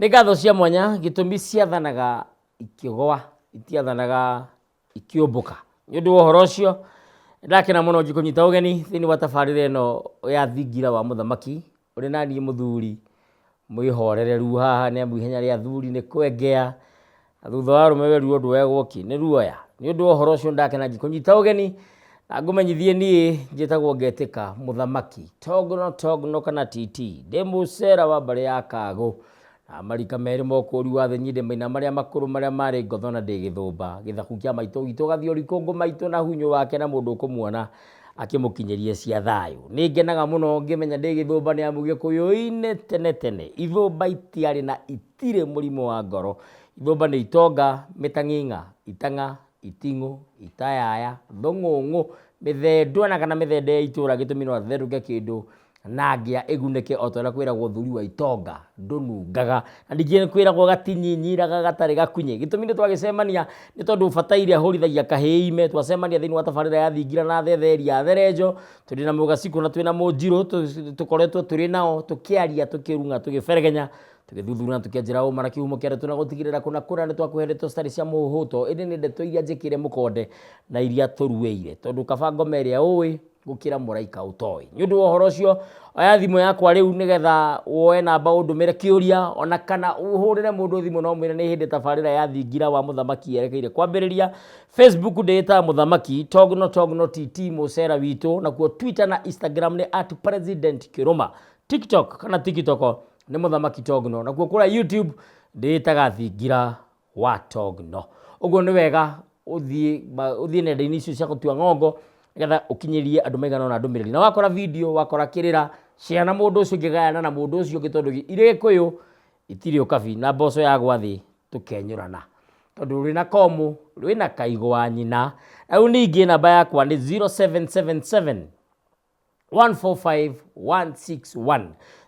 Nĩ ngatho cia mwanya gĩtũmi ciathanaga ikĩgwa itiathanaga ikĩũmbũka. Nĩ ũndũ wa ũhoro ũcio ndakena mũno ngĩkũnyita ũgeni thĩinĩ wa tabarĩra ĩno ya thingira wa mũthamaki ũrĩ na niĩ mũthuri mwĩhorereru haha nĩ amu ihenya rĩa athuri nĩ kwengea na thutha wa arũme werirwo ndwoyagwo kĩ nĩ ruoya. Nĩ ũndũ wa ũhoro ũcio ndakena ngĩkũnyita ũgeni na ngũmenyithie niĩ njĩtagwo Ngetĩka Mũthamaki Togno Togno kana TT ndĩ mũcera wa mbarĩ ya Kagũ na marika merĩ ma ũkũũri wa thĩ niĩ ndĩ maina marĩa makũrũ marĩa marĩ ngotho na ndĩ gĩthũmba gĩthaku kĩa maitũ witũ gathiori kũngũ maitũ na hunyũ wake na mũndũ ũkũmuona akĩmũkinyĩria cia thayũ. Nĩ ngenaga mũno ngĩmenya ndĩ gĩthũmba nĩ amu gĩkũyũ-inĩ tene tene ithũmba itiarĩ na itirĩ mũrimũ wa ngoro. Ithũmba nĩ itonga, mĩtang'ing'a, itang'a, iting'ũ, itayaya, thũng'ũng'ũ, mĩthendũ ona kana mĩthende ya itũra gĩtũmi no athendũke kĩndũ na ngĩa ĩgunĩke o ta ũrĩa kwĩragwo thuri wa itonga ndũnungaga. Na ningĩ nĩ kwĩragwo gatinyinyiraga gatarĩ gakunye. Gĩtũmi nĩ twagĩcemania nĩ tondũ ũbataire ahũrithagia kahĩĩ ime, twacemania thĩinĩ wa tabarĩra ya thingira na thetheri ya therenjo, tũrĩ na Mũgacikũ na twĩna Mũnjirũ tũkoretwo tũrĩ nao tũkĩaria, tũkĩrung'a, tũgĩberegenya, tũgĩthuthuria na tũkĩanjĩra ũma na kĩhumo kĩa ndeto na gũtigĩrĩra kũna kũna nĩ twakũhe ndeto citarĩ cia mũhũhũto ĩndĩ nĩ ndeto iria njĩkĩre mũkonde na iria tũruĩire tondũ kaba ngoma ĩrĩa ũĩ gũkĩra mũraika ũtoĩ. Nĩ ũndũ wa ũhoro ũcio oya thimũ yakwa rĩu nĩgetha woe namba ũndũmĩre kĩũria ona kana ũhũrĩre mũndũ thimũ na ũmwĩre nĩ hĩndĩ tabarĩra ya thingira wa mũthamaki yerekeire kwambĩrĩria. Facebook ndĩĩtaga mũthamaki Togno Togno TT mũcera witũ, nakuo Twitter na Instagram nĩ at President Kĩrũma. TikTok kana TikTok nĩ mũthamaki Togno, nakuo kũrĩa YouTube ndĩĩtaga thingira wa Togno. Ũguo nĩ wega ũthiĩ ũthiĩ nenda-inĩ icio cia gũtua ng'ongo nĩgetha ũkinyĩrie andũ maigana ũna ndũmĩrĩri. Na wakora video, wakora kĩrĩra, share na mũndũ ũcio ũngĩ, gayana na mũndũ ũcio ũngĩ tondũ irĩ Gĩkũyũ itirĩ ũkabi na mboco yagwa thĩ tũkenyũrana. Tondũ rwĩna komũ, rwĩna kaigũ wa nyina. Rĩu ningĩ namba yakwa nĩ 0777 145 161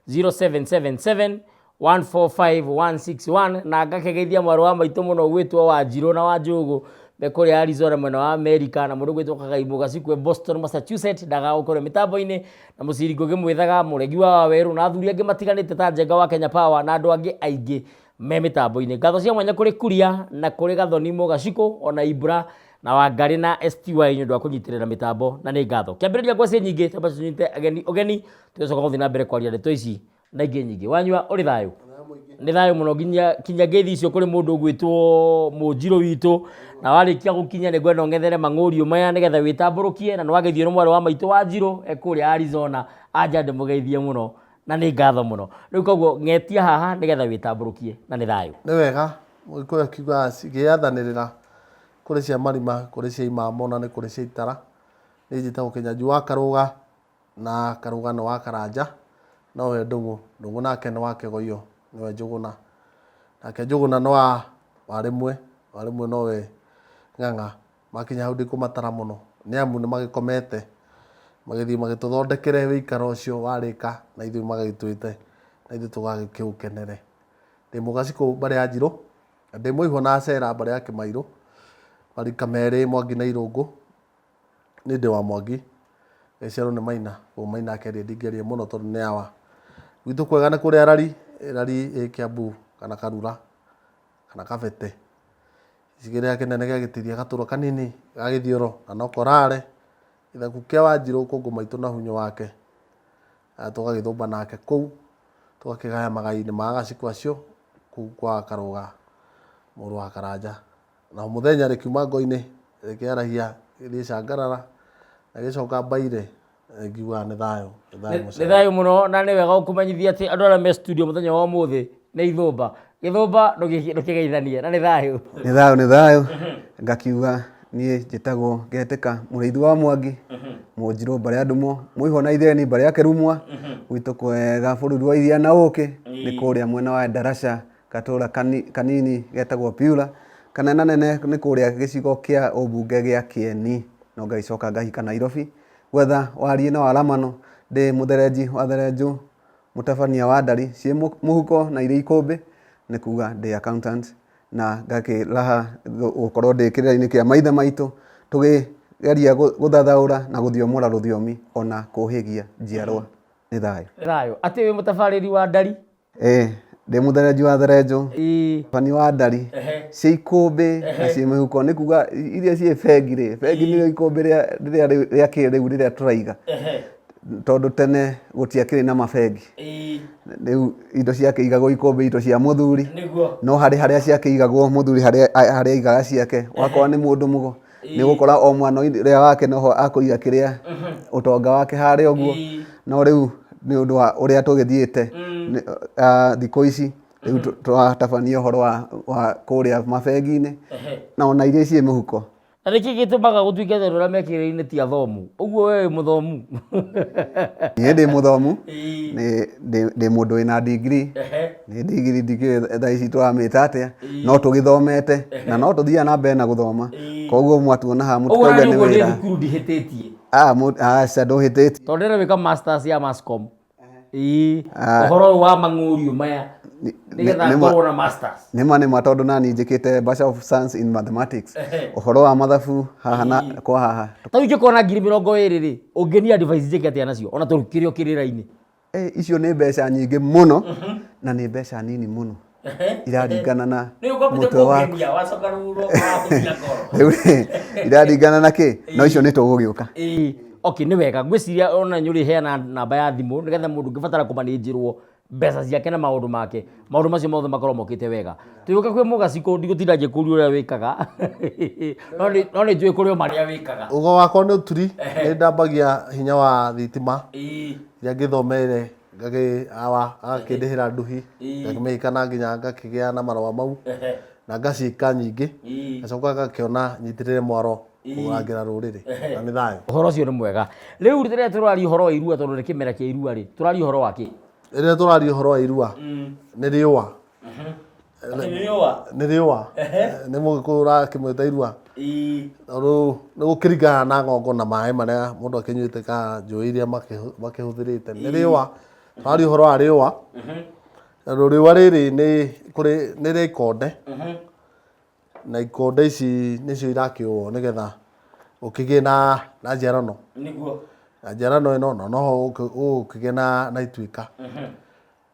0777 145 161 na ngakĩgeithia mwarĩ wa maitũ mũno gwĩtwo Wanjirũ na Wanjũgũ me kũrĩa Arizona mwena wa America na mũndũ gwĩtwo Kagaimũ Gacikwe Boston Massachusetts ndagagũkorwo mĩtambo-inĩ na mũciri Ngũgĩ Mwĩthaga Mũregi wa Wawerũ na athuri angĩ matiganĩte ta Njenga wa Kenya Power na andũ angĩ aingĩ me mĩtambo-inĩ. Ngatho cia mwanya kũrĩ Kuria na kũrĩ Gathoni Mũgacikũ ona Ibra na Wangarĩ na STY nĩ ũndũ wa kũnyitĩrĩra mĩtambo na nĩ ngatho. Kĩambĩrĩria ngwacĩ nyingĩ twamba tũnyite ageni ũgeni tũgĩcoka gũthiĩ na mbere kwaria ndeto ici na ingĩ nyingĩ. Wanyua ũrĩ thayũ? Nĩ thayũ mũno nginya kinya ngeithi icio kũrĩ mũndũ ũgwĩtwo Mũnjirũ witũ na warĩkia gũkinya nĩ ngwenda ũng'ethere mang'ũriũ maya nĩgetha wĩtambũrũkie na nĩ wageithio nĩ mwarĩ wa maitũ Wanjirũ e kũrĩa Arizona anja ndĩmũgeithie mũno na nĩ ngatho mũno. Rĩu koguo ng'etia haha nĩgetha wĩtambũrũkie na nĩ thayũ. Nĩ wega, Mũgĩkũyũ akiugaga cigĩathanĩrĩra kũrĩ cia marima, kũrĩ cia imamo na nĩ kũrĩ cia itara. Niĩ njĩtagwo Kĩnyanjui wa Karũga na Karũga nĩ wa Karanja nowe Ndũng'ũ, Ndũng'ũ nake nĩ wa Kĩgoiyo nĩwe Njũgũna, nake Njũgũna nĩ wa Warĩmwe, Warĩmwe nowe Ng'ang'a. Makinya hau ndikũmatara mũno nĩ amu nĩ magĩkomete, magĩthiĩ magĩtũthondekere wĩikaro ũcio warĩka na ithuĩ magagĩtwĩte na ithuĩ tũgagĩkĩũkenere. Ndĩ Mũgacikũ mbarĩ ya Njirũ, na ndĩ Mũihwa na Acera mbarĩ ya Kĩmairũ, marika merĩ Mwangi na Irũngũ, niĩ ndĩ wa Mwangi, ngĩciarwo nĩ Maina, koguo Maina akĩaria ndingĩaria mũno tondũ nĩ awa. Gwitũ kwega nĩ kũrĩa Rari, Rari ĩ Kĩambu kana Karura kana Kabete. Gĩcigĩrĩra kĩnene gĩa Gĩtiria gatũra kanini ga Gĩthioro na no Korare, gĩthaku kĩa Wanjirũ kũngũ maitũ na hunyũ wake, tũgagĩthũmba nake kũu, tũgakĩgaya magai-inĩ ma Gacikũ acio kũu kwa Karũga mũrũ wa Karanja. Na mũthenya rĩkiuma ngo-inĩ rĩkĩarahia rĩgĩthiĩ Cangarara na rĩgĩcoka Mbaire ngiugaga nĩ thayũ, nĩ thayũ Nĩ mũcere. thayũ mũno na nĩ wega gũkũmenyithia atĩ andũ arĩa me studio mũthenya wa ũmũthĩ nĩ ithũmba. Gĩthũmba ndũkĩgeithanie na nĩ thayũ. Nĩ thayũ nĩ thayũ ngakiuga niĩ njĩtagwo Ngetĩka mũrĩithi wa Mwangi Mũnjirũ mbarĩ ya Ndumo Mũihwa na Itheni mbarĩ ya Kĩrumwa gwitũ kwega bũrũri wa iria na ũkĩ nĩ kũrĩa mwena wa Endarasha gatũra kanini getagwo Piura kanenanene nĩ kũrĩa gĩcigo kĩa ũmbunge gĩa Kĩeni no ngagĩcoka ngahika Nairobi gwetha wariĩ na waramano ndĩ mũtherenji wa therenjũ mũtabania wa ndari ciĩ mũhuko na irĩ ikũmbĩ nĩ kuga ndĩ accountant na ngakĩraha gũkorwo ndĩ kĩrĩra-inĩ kĩa maithe maitũ tũkĩgeria gũthathaũra na gũthiomora rũthiomi ona kũhĩgia njiarwa. Nĩ thayũ. Thayũ. Atĩ wĩ mũtabarĩri wa ndari? Ĩĩ, Ndĩ mũthenenji wa therenjũ. Ĩĩ. Bani wa ndari. Cia ikũmbĩ na ciĩ mĩhuko. Nĩ kuga iria ciĩ bengi rĩ, bengi nĩrĩo ikũmbĩ rĩrĩa rĩa kĩrĩu rĩrĩa tũraiga. Tondũ tene gũtiakĩrĩ na mabengi. Rĩu indo ciakĩigagwo ikũmbĩ indo cia mũthuri. Nĩguo. No harĩ harĩa ciakĩigagwo mũthuri harĩa aigaga ciake. Wakorwo nĩ mũndũ mũgo nĩ gũkora o mwana ũrĩa wake noho akũiga kĩrĩa ũtonga wake harĩa ũguo. No rĩu nĩ ũndũ wa ũrĩa tũgĩthiĩte thikũ ici rĩu tũratabania ũhoro wa kũrĩa mabengi-inĩ na ona iria ciĩ mĩhuko. Na nĩkĩ gĩtũmaga gũtuĩke atĩ andũ arĩa me kĩrĩra-inĩ ti athomu? Ũguo we wĩ mũthomu? Niĩ ndĩ mũthomu, ndĩ mũndũ wĩna degree, nĩ degree ndikĩũĩ thaa ici tũramĩta atĩa, no tũgĩthomete na no tũthiaga na mbere na gũthoma, koguo mwatuona haha Ũguo mũtikauge nĩ ũguo nĩ wĩra. thukuru ndihĩtĩtie. Aca ndũhĩtĩtie. Tondũ ndĩrewĩka masters ya mass comm. Ĩĩ, ũhoro ũyũ wa mang'ũriũ maya nĩgetha ngorwo na masters. Nĩma nĩma tondũ nani njĩkĩte Bachelor of Science in Mathematics. Ũhoro wa mathabu haha na kwa haha. Ta rĩu ingĩkorwo na 20,000 rĩ, ũngĩni advice njĩke atĩa nacio ona tondũ kĩrĩ o kĩrĩra-inĩ? Icio nĩ mbeca nyingĩ mũno na nĩ mbeca nini mũno. Iraringana na mũtwe waku. Rĩu rĩ, iraringana na kĩ? No icio nĩ tũgũgĩũka. Okay, nĩ wega. Ngwĩciria ona nĩ ũrĩheana namba ya thimũ nĩgetha mũndũ ũngĩbatara kũmanĩnjĩrwo mbeca ciake na maũndũ make, maũndũ macio mothe makorwo mokĩte wega. Tũgĩũka kwĩ Mũgacikũ ndigũtinda ngĩkũria ũrĩa wĩkaga, no nĩ njũĩ kũrĩ o marĩa wĩkaga. Ũgo wakwa nĩ ũturi, nĩ ndambagia hinya wa thitima iria ngĩthomeire ngagĩ awa agakĩndĩhĩra nduhi ngakĩmĩhika na nginya ngakĩgĩa na marũa mau na ngaciĩka nyingĩ ngacoka ngakĩona nyitĩrĩre mwaro kũrangĩra rũrĩrĩ na nĩ thayũ. Ũhoro ũcio nĩ mwega. Rĩu rĩrĩa tũraria ũhoro wa irua tondũ nĩ kĩmera kĩa irua rĩ, tũraria ũhoro wa kĩ? Rĩrĩa tũraria ũhoro wa irua nĩ rĩũa. Nĩ rĩũa. Nĩ mũgĩkũyũ ũrakĩmwĩta irua. Tondũ nĩ gũkĩringanaga na ng'ongo na maĩ marĩa mũndũ akĩnyuĩte kana njũĩ iria makĩhũthĩrĩte. Nĩ rĩũa, tũraria ũhoro wa rĩũa. Tondũ rĩũa rĩrĩ nĩ kũrĩ nĩ rĩa ikonde. Na ikonde ici nĩcio irakĩũo nĩgetha ũkĩgĩe na njiarano. Na njiarano ĩno na noho ũgũkĩgĩa na ituĩka.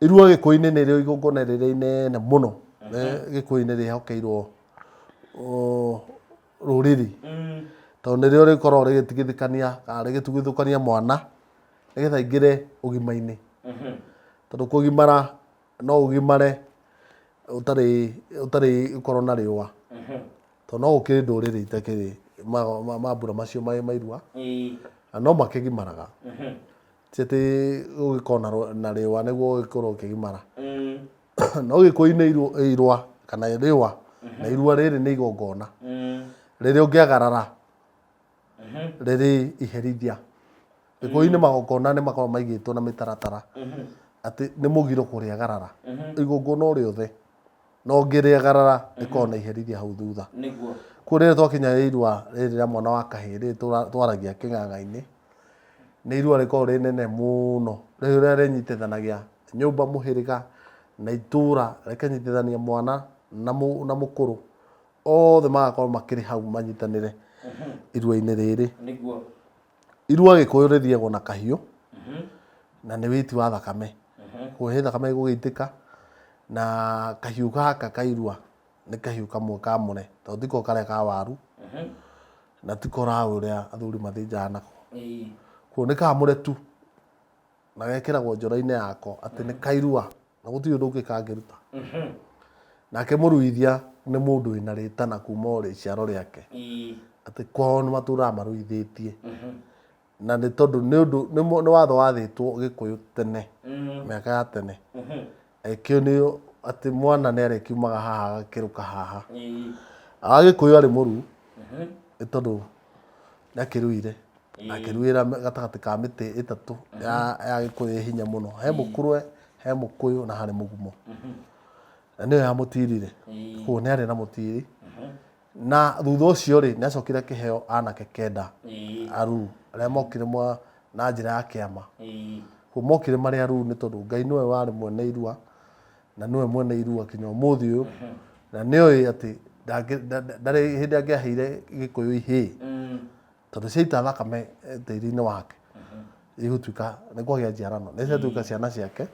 Irua Gĩkũyũ-inĩ nĩrĩo igongona rĩrĩa inene mũno Gĩkũyũ-inĩ rĩhokeirwo rũrĩrĩ. Tondũ nĩrĩo rĩkoragwo rĩgĩtigithũkania kana rĩgĩtigithũkania mwana nĩgetha aingĩre ũgima-inĩ. Tondũ kũgimara no ũgimare ũtarĩ ũtarĩ ũkorwo na rĩũa. Tondũ no gũkĩrĩ ndũrĩrĩ itakĩrĩ mambura macio ma irua na no makĩgimaraga. Ti atĩ ũgĩkorwo na rĩũa nĩguo ũgĩkorwo ũkĩgimara. No Gĩkũyũ-inĩ irua kana rĩũa na irua rĩrĩ nĩ igongona rĩrĩa ũngĩagarara rĩrĩ iherithia. Gĩkũyũ-inĩ magongona nĩ makoragwo maigĩtwo na mĩtaratara atĩ nĩ mũgiro kũrĩagarara igongona o rĩothe no ũngĩrĩagarara rĩkoragwo na iherithia hau thutha. Koguo rĩrĩa twakinya irua rĩrĩ rĩa mwana wa kahĩĩ rĩrĩ twaragia kĩng'ang'a-inĩ nĩ irua rĩkoragwo rĩ nene mũno rĩrĩa rĩnyitithanagia nyũmba mũhĩrĩga na itũra rĩkanyitithania mwana na mũkũrũ othe magakorwo makĩrĩ hau manyitanĩre irua-inĩ rĩrĩ. Irua Gĩkũyũ rĩthiagwo na kahiũ na nĩ wĩiti wa thakame. Kũhe thakame ĩgũgĩitĩka na kahiũ gaka ka irua nĩ kahiũ kamwe kamũre tondũ tiko karĩa ka waru na tiko raũ ũrĩa athuri mathĩnjaga nako. Koguo nĩ kamũre tu na gekĩragwo njora-inĩ yako atĩ nĩ kairua na gũtirĩ ũndũ ũngĩ kangĩruta. Nake mũruithia nĩ mũndũ wĩna rĩtana kuma o rĩciaro rĩake atĩ kwao nĩ matũraga maruithĩtie. Na nĩ tondũ nĩ ũndũ nĩ watho wathĩtwo Gĩkũyũ tene mĩaka ya tene ĩkĩonio atĩ mwana nĩ arĩkiumaga haha agakĩrũka haha. Agĩkũyũ arĩ mũruu nĩ tondũ nĩ akĩruire na akĩruĩra gatagatĩ ka mĩtĩ ĩtatũ ya Gĩkũyũ ĩ hinya mũno. He mũkũrwe, he mũkũyũ na harĩ mũgumo. Na nĩyo yamũtirire. Koguo nĩ arĩ na mũtiri. Na thutha ũcio rĩ, nĩ acokire akĩheo anake kenda aruu arĩa mokire na njĩra ya kĩama. Koguo mokire marĩ aruu nĩ tondũ Ngai nĩwe warĩ mwene irua na nĩwe mwene irua kinya ũmũthĩ ũyũ na nĩoĩ atĩ ndarĩ hĩndĩ angĩaheire Gĩkũyũ ihĩĩ tondũ ciaita thakame tĩri-inĩ wake igũtuĩka nĩ kwagĩa njiarano nĩ ciatuĩka ciana ciake.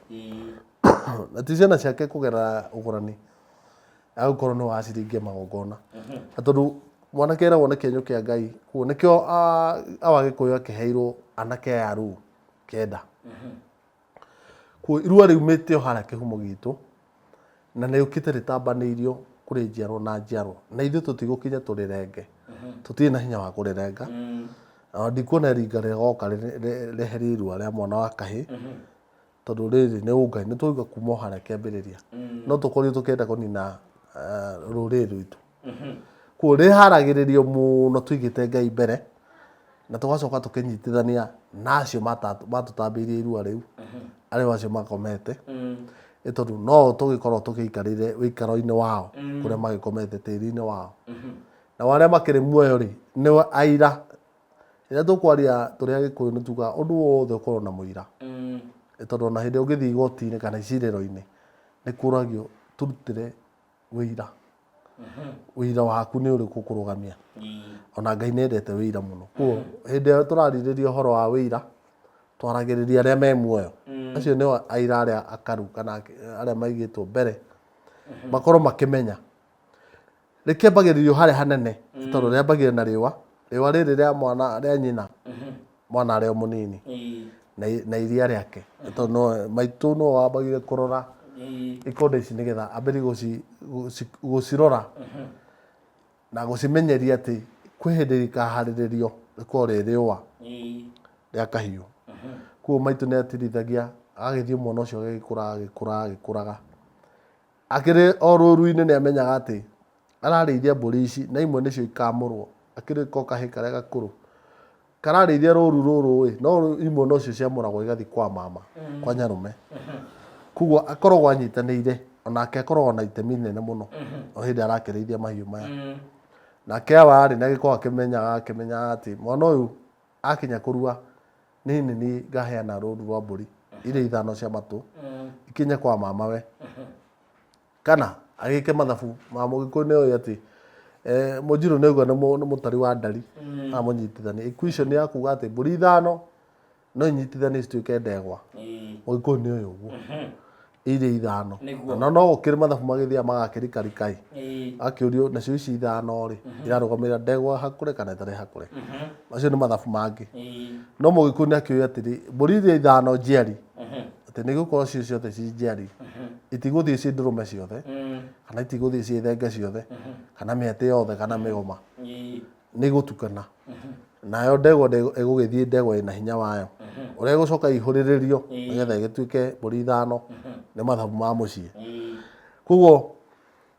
Na ti ciana ciake kũgerera ũgũrani, agũkorwo nĩ waciringia magongona. Na tondũ mwanake eragwo nĩ kĩenyũ kĩa Ngai, koguo nĩkĩo awa Gĩkũyũ akĩheirwo anake aya aruu kenda. Koguo irua riumĩte o harĩa kĩhumo gitũ, na nĩ rĩũkĩte rĩtambanĩirio kũrĩ njiarwa na njiarwa. Na ithuĩ tũtigũkinya tũrĩrenge. Tũtirĩ na hinya wa kũrĩrenga. Na ndikuona iringa rĩgoka rĩeherie irua rĩa mwana wa kahĩĩ, tondũ rĩrĩ nĩ ũngai, nĩ twaigua kuma o harĩa kĩambĩrĩria. No tũkorirwo tũkĩenda kũnina rũrĩrĩ rwitũ. Koguo rĩharagĩrĩrio mũno tũigĩte Ngai mbere, na tũgacoka tũkĩnyitithania na acio matũtambĩirie irua rĩu, arĩa acio makomete, nĩ tondũ no tũgĩkorwo tũgĩikarĩire ũikaro-inĩ wao, kũrĩa magĩkomete tĩri-inĩ wao. Nao arĩa makĩrĩ muoyo rĩ, nĩo aira. Rĩrĩa tũkwaria tũrĩ Agĩkũyũ nĩ tugaga ũndũ wothe ũkorwo na mũira. Nĩ tondũ ona hĩndĩ ĩrĩa ũngĩthiĩ igoti-inĩ kana icirĩro-inĩ, nĩ kũragio tũrutĩre wĩira. Wĩira waku nĩ ũrĩkũ ũkũrũgamia. Ona Ngai nĩ endete wĩira mũno. Koguo hĩndĩ ĩrĩa tũrarĩrĩria ũhoro wa wĩira, twaragĩrĩria arĩa me muoyo. Acio nĩo aira arĩa akaru kana arĩa maigĩtwo mbere, makorwo makĩmenya. Rĩkĩambagĩrĩrio harĩa hanene, tondũ rĩambagĩrĩria na riũa. Riũa rĩrĩ rĩa mwana rĩa nyina, mwana arĩ o mũnini, na iria rĩake. Tondũ no maitũ nĩwe wambagire kũrora ikonde ici nĩgetha ambĩrĩrie gũcirora na gũcimenyeria atĩ kwĩ hĩndĩ rĩkaharĩrĩrio rĩkorwo rĩ rĩũa rĩa kahiũ. Koguo maitũ nĩ atirithagia agagĩthiĩ mwana ũcio agĩkũraga agĩkũraga agĩkũraga. Akĩrĩ o rũru-inĩ nĩ amenyaga atĩ ararĩithia mbũri ici na imwe nĩcio ikamũrwo. Akĩrĩ ko kahĩĩ karĩa gakũrũ kararĩithia rũru rũrũ ĩ, no imwe nocio ciamũragwo igathiĩ kwa mama, kwa nyarũme. Koguo akoragwo anyitanĩire, onake akoragwo na itemi inene mũno o hĩndĩ arakĩrĩithia mahiũ maya. Nake awa rĩ, nĩ agĩkoragwo akĩmenyaga akĩmenyaga atĩ mwana ũyũ akinya kũrua niĩ nĩ niĩ ngaheana rũru rwa mbũri iria ithano cia matũ ikinye kwa mamawe. Kana agĩke mathabu ma mũgĩkũyũ nĩ oĩ atĩ mũnjirũ nĩ auga nĩ mũtari wa ndari amũnyitithania. Equation ya kuga atĩ mbũri ithano no inyitithanio cituĩke ndegwa. Mũgĩkũyũ nĩ oĩ ũguo. Iria ithano. Na no gũkĩrĩ mathabu magĩthiaga magakĩrikarika ĩ. Akĩũrio nacio ici ithano rĩ, irarũgamĩrĩra ndegwa hakũre kana ĩtarĩ hakũre. Macio nĩ mathabu mangĩ. No mũgĩkũyũ nĩ akĩũĩ atĩrĩ, mbũri iria ithano njiari, atĩ nĩ gũkorwo cio ciothe ci njiari, itigũthiĩ ciĩ ndũrũme ciothe, kana itigũthiĩ ciĩ thenge ciothe, kana mĩatĩ yothe kana mĩgoma. Nĩ igũtukana. Nayo ndegwa ĩgũgĩthiĩ ndegwa ĩna hinya wayo. Ũrĩa ĩgũcoka ĩihũrĩrĩrio nĩgetha ĩgĩtuĩke mbũri ithano nĩ mathabu ma mũciĩ. Koguo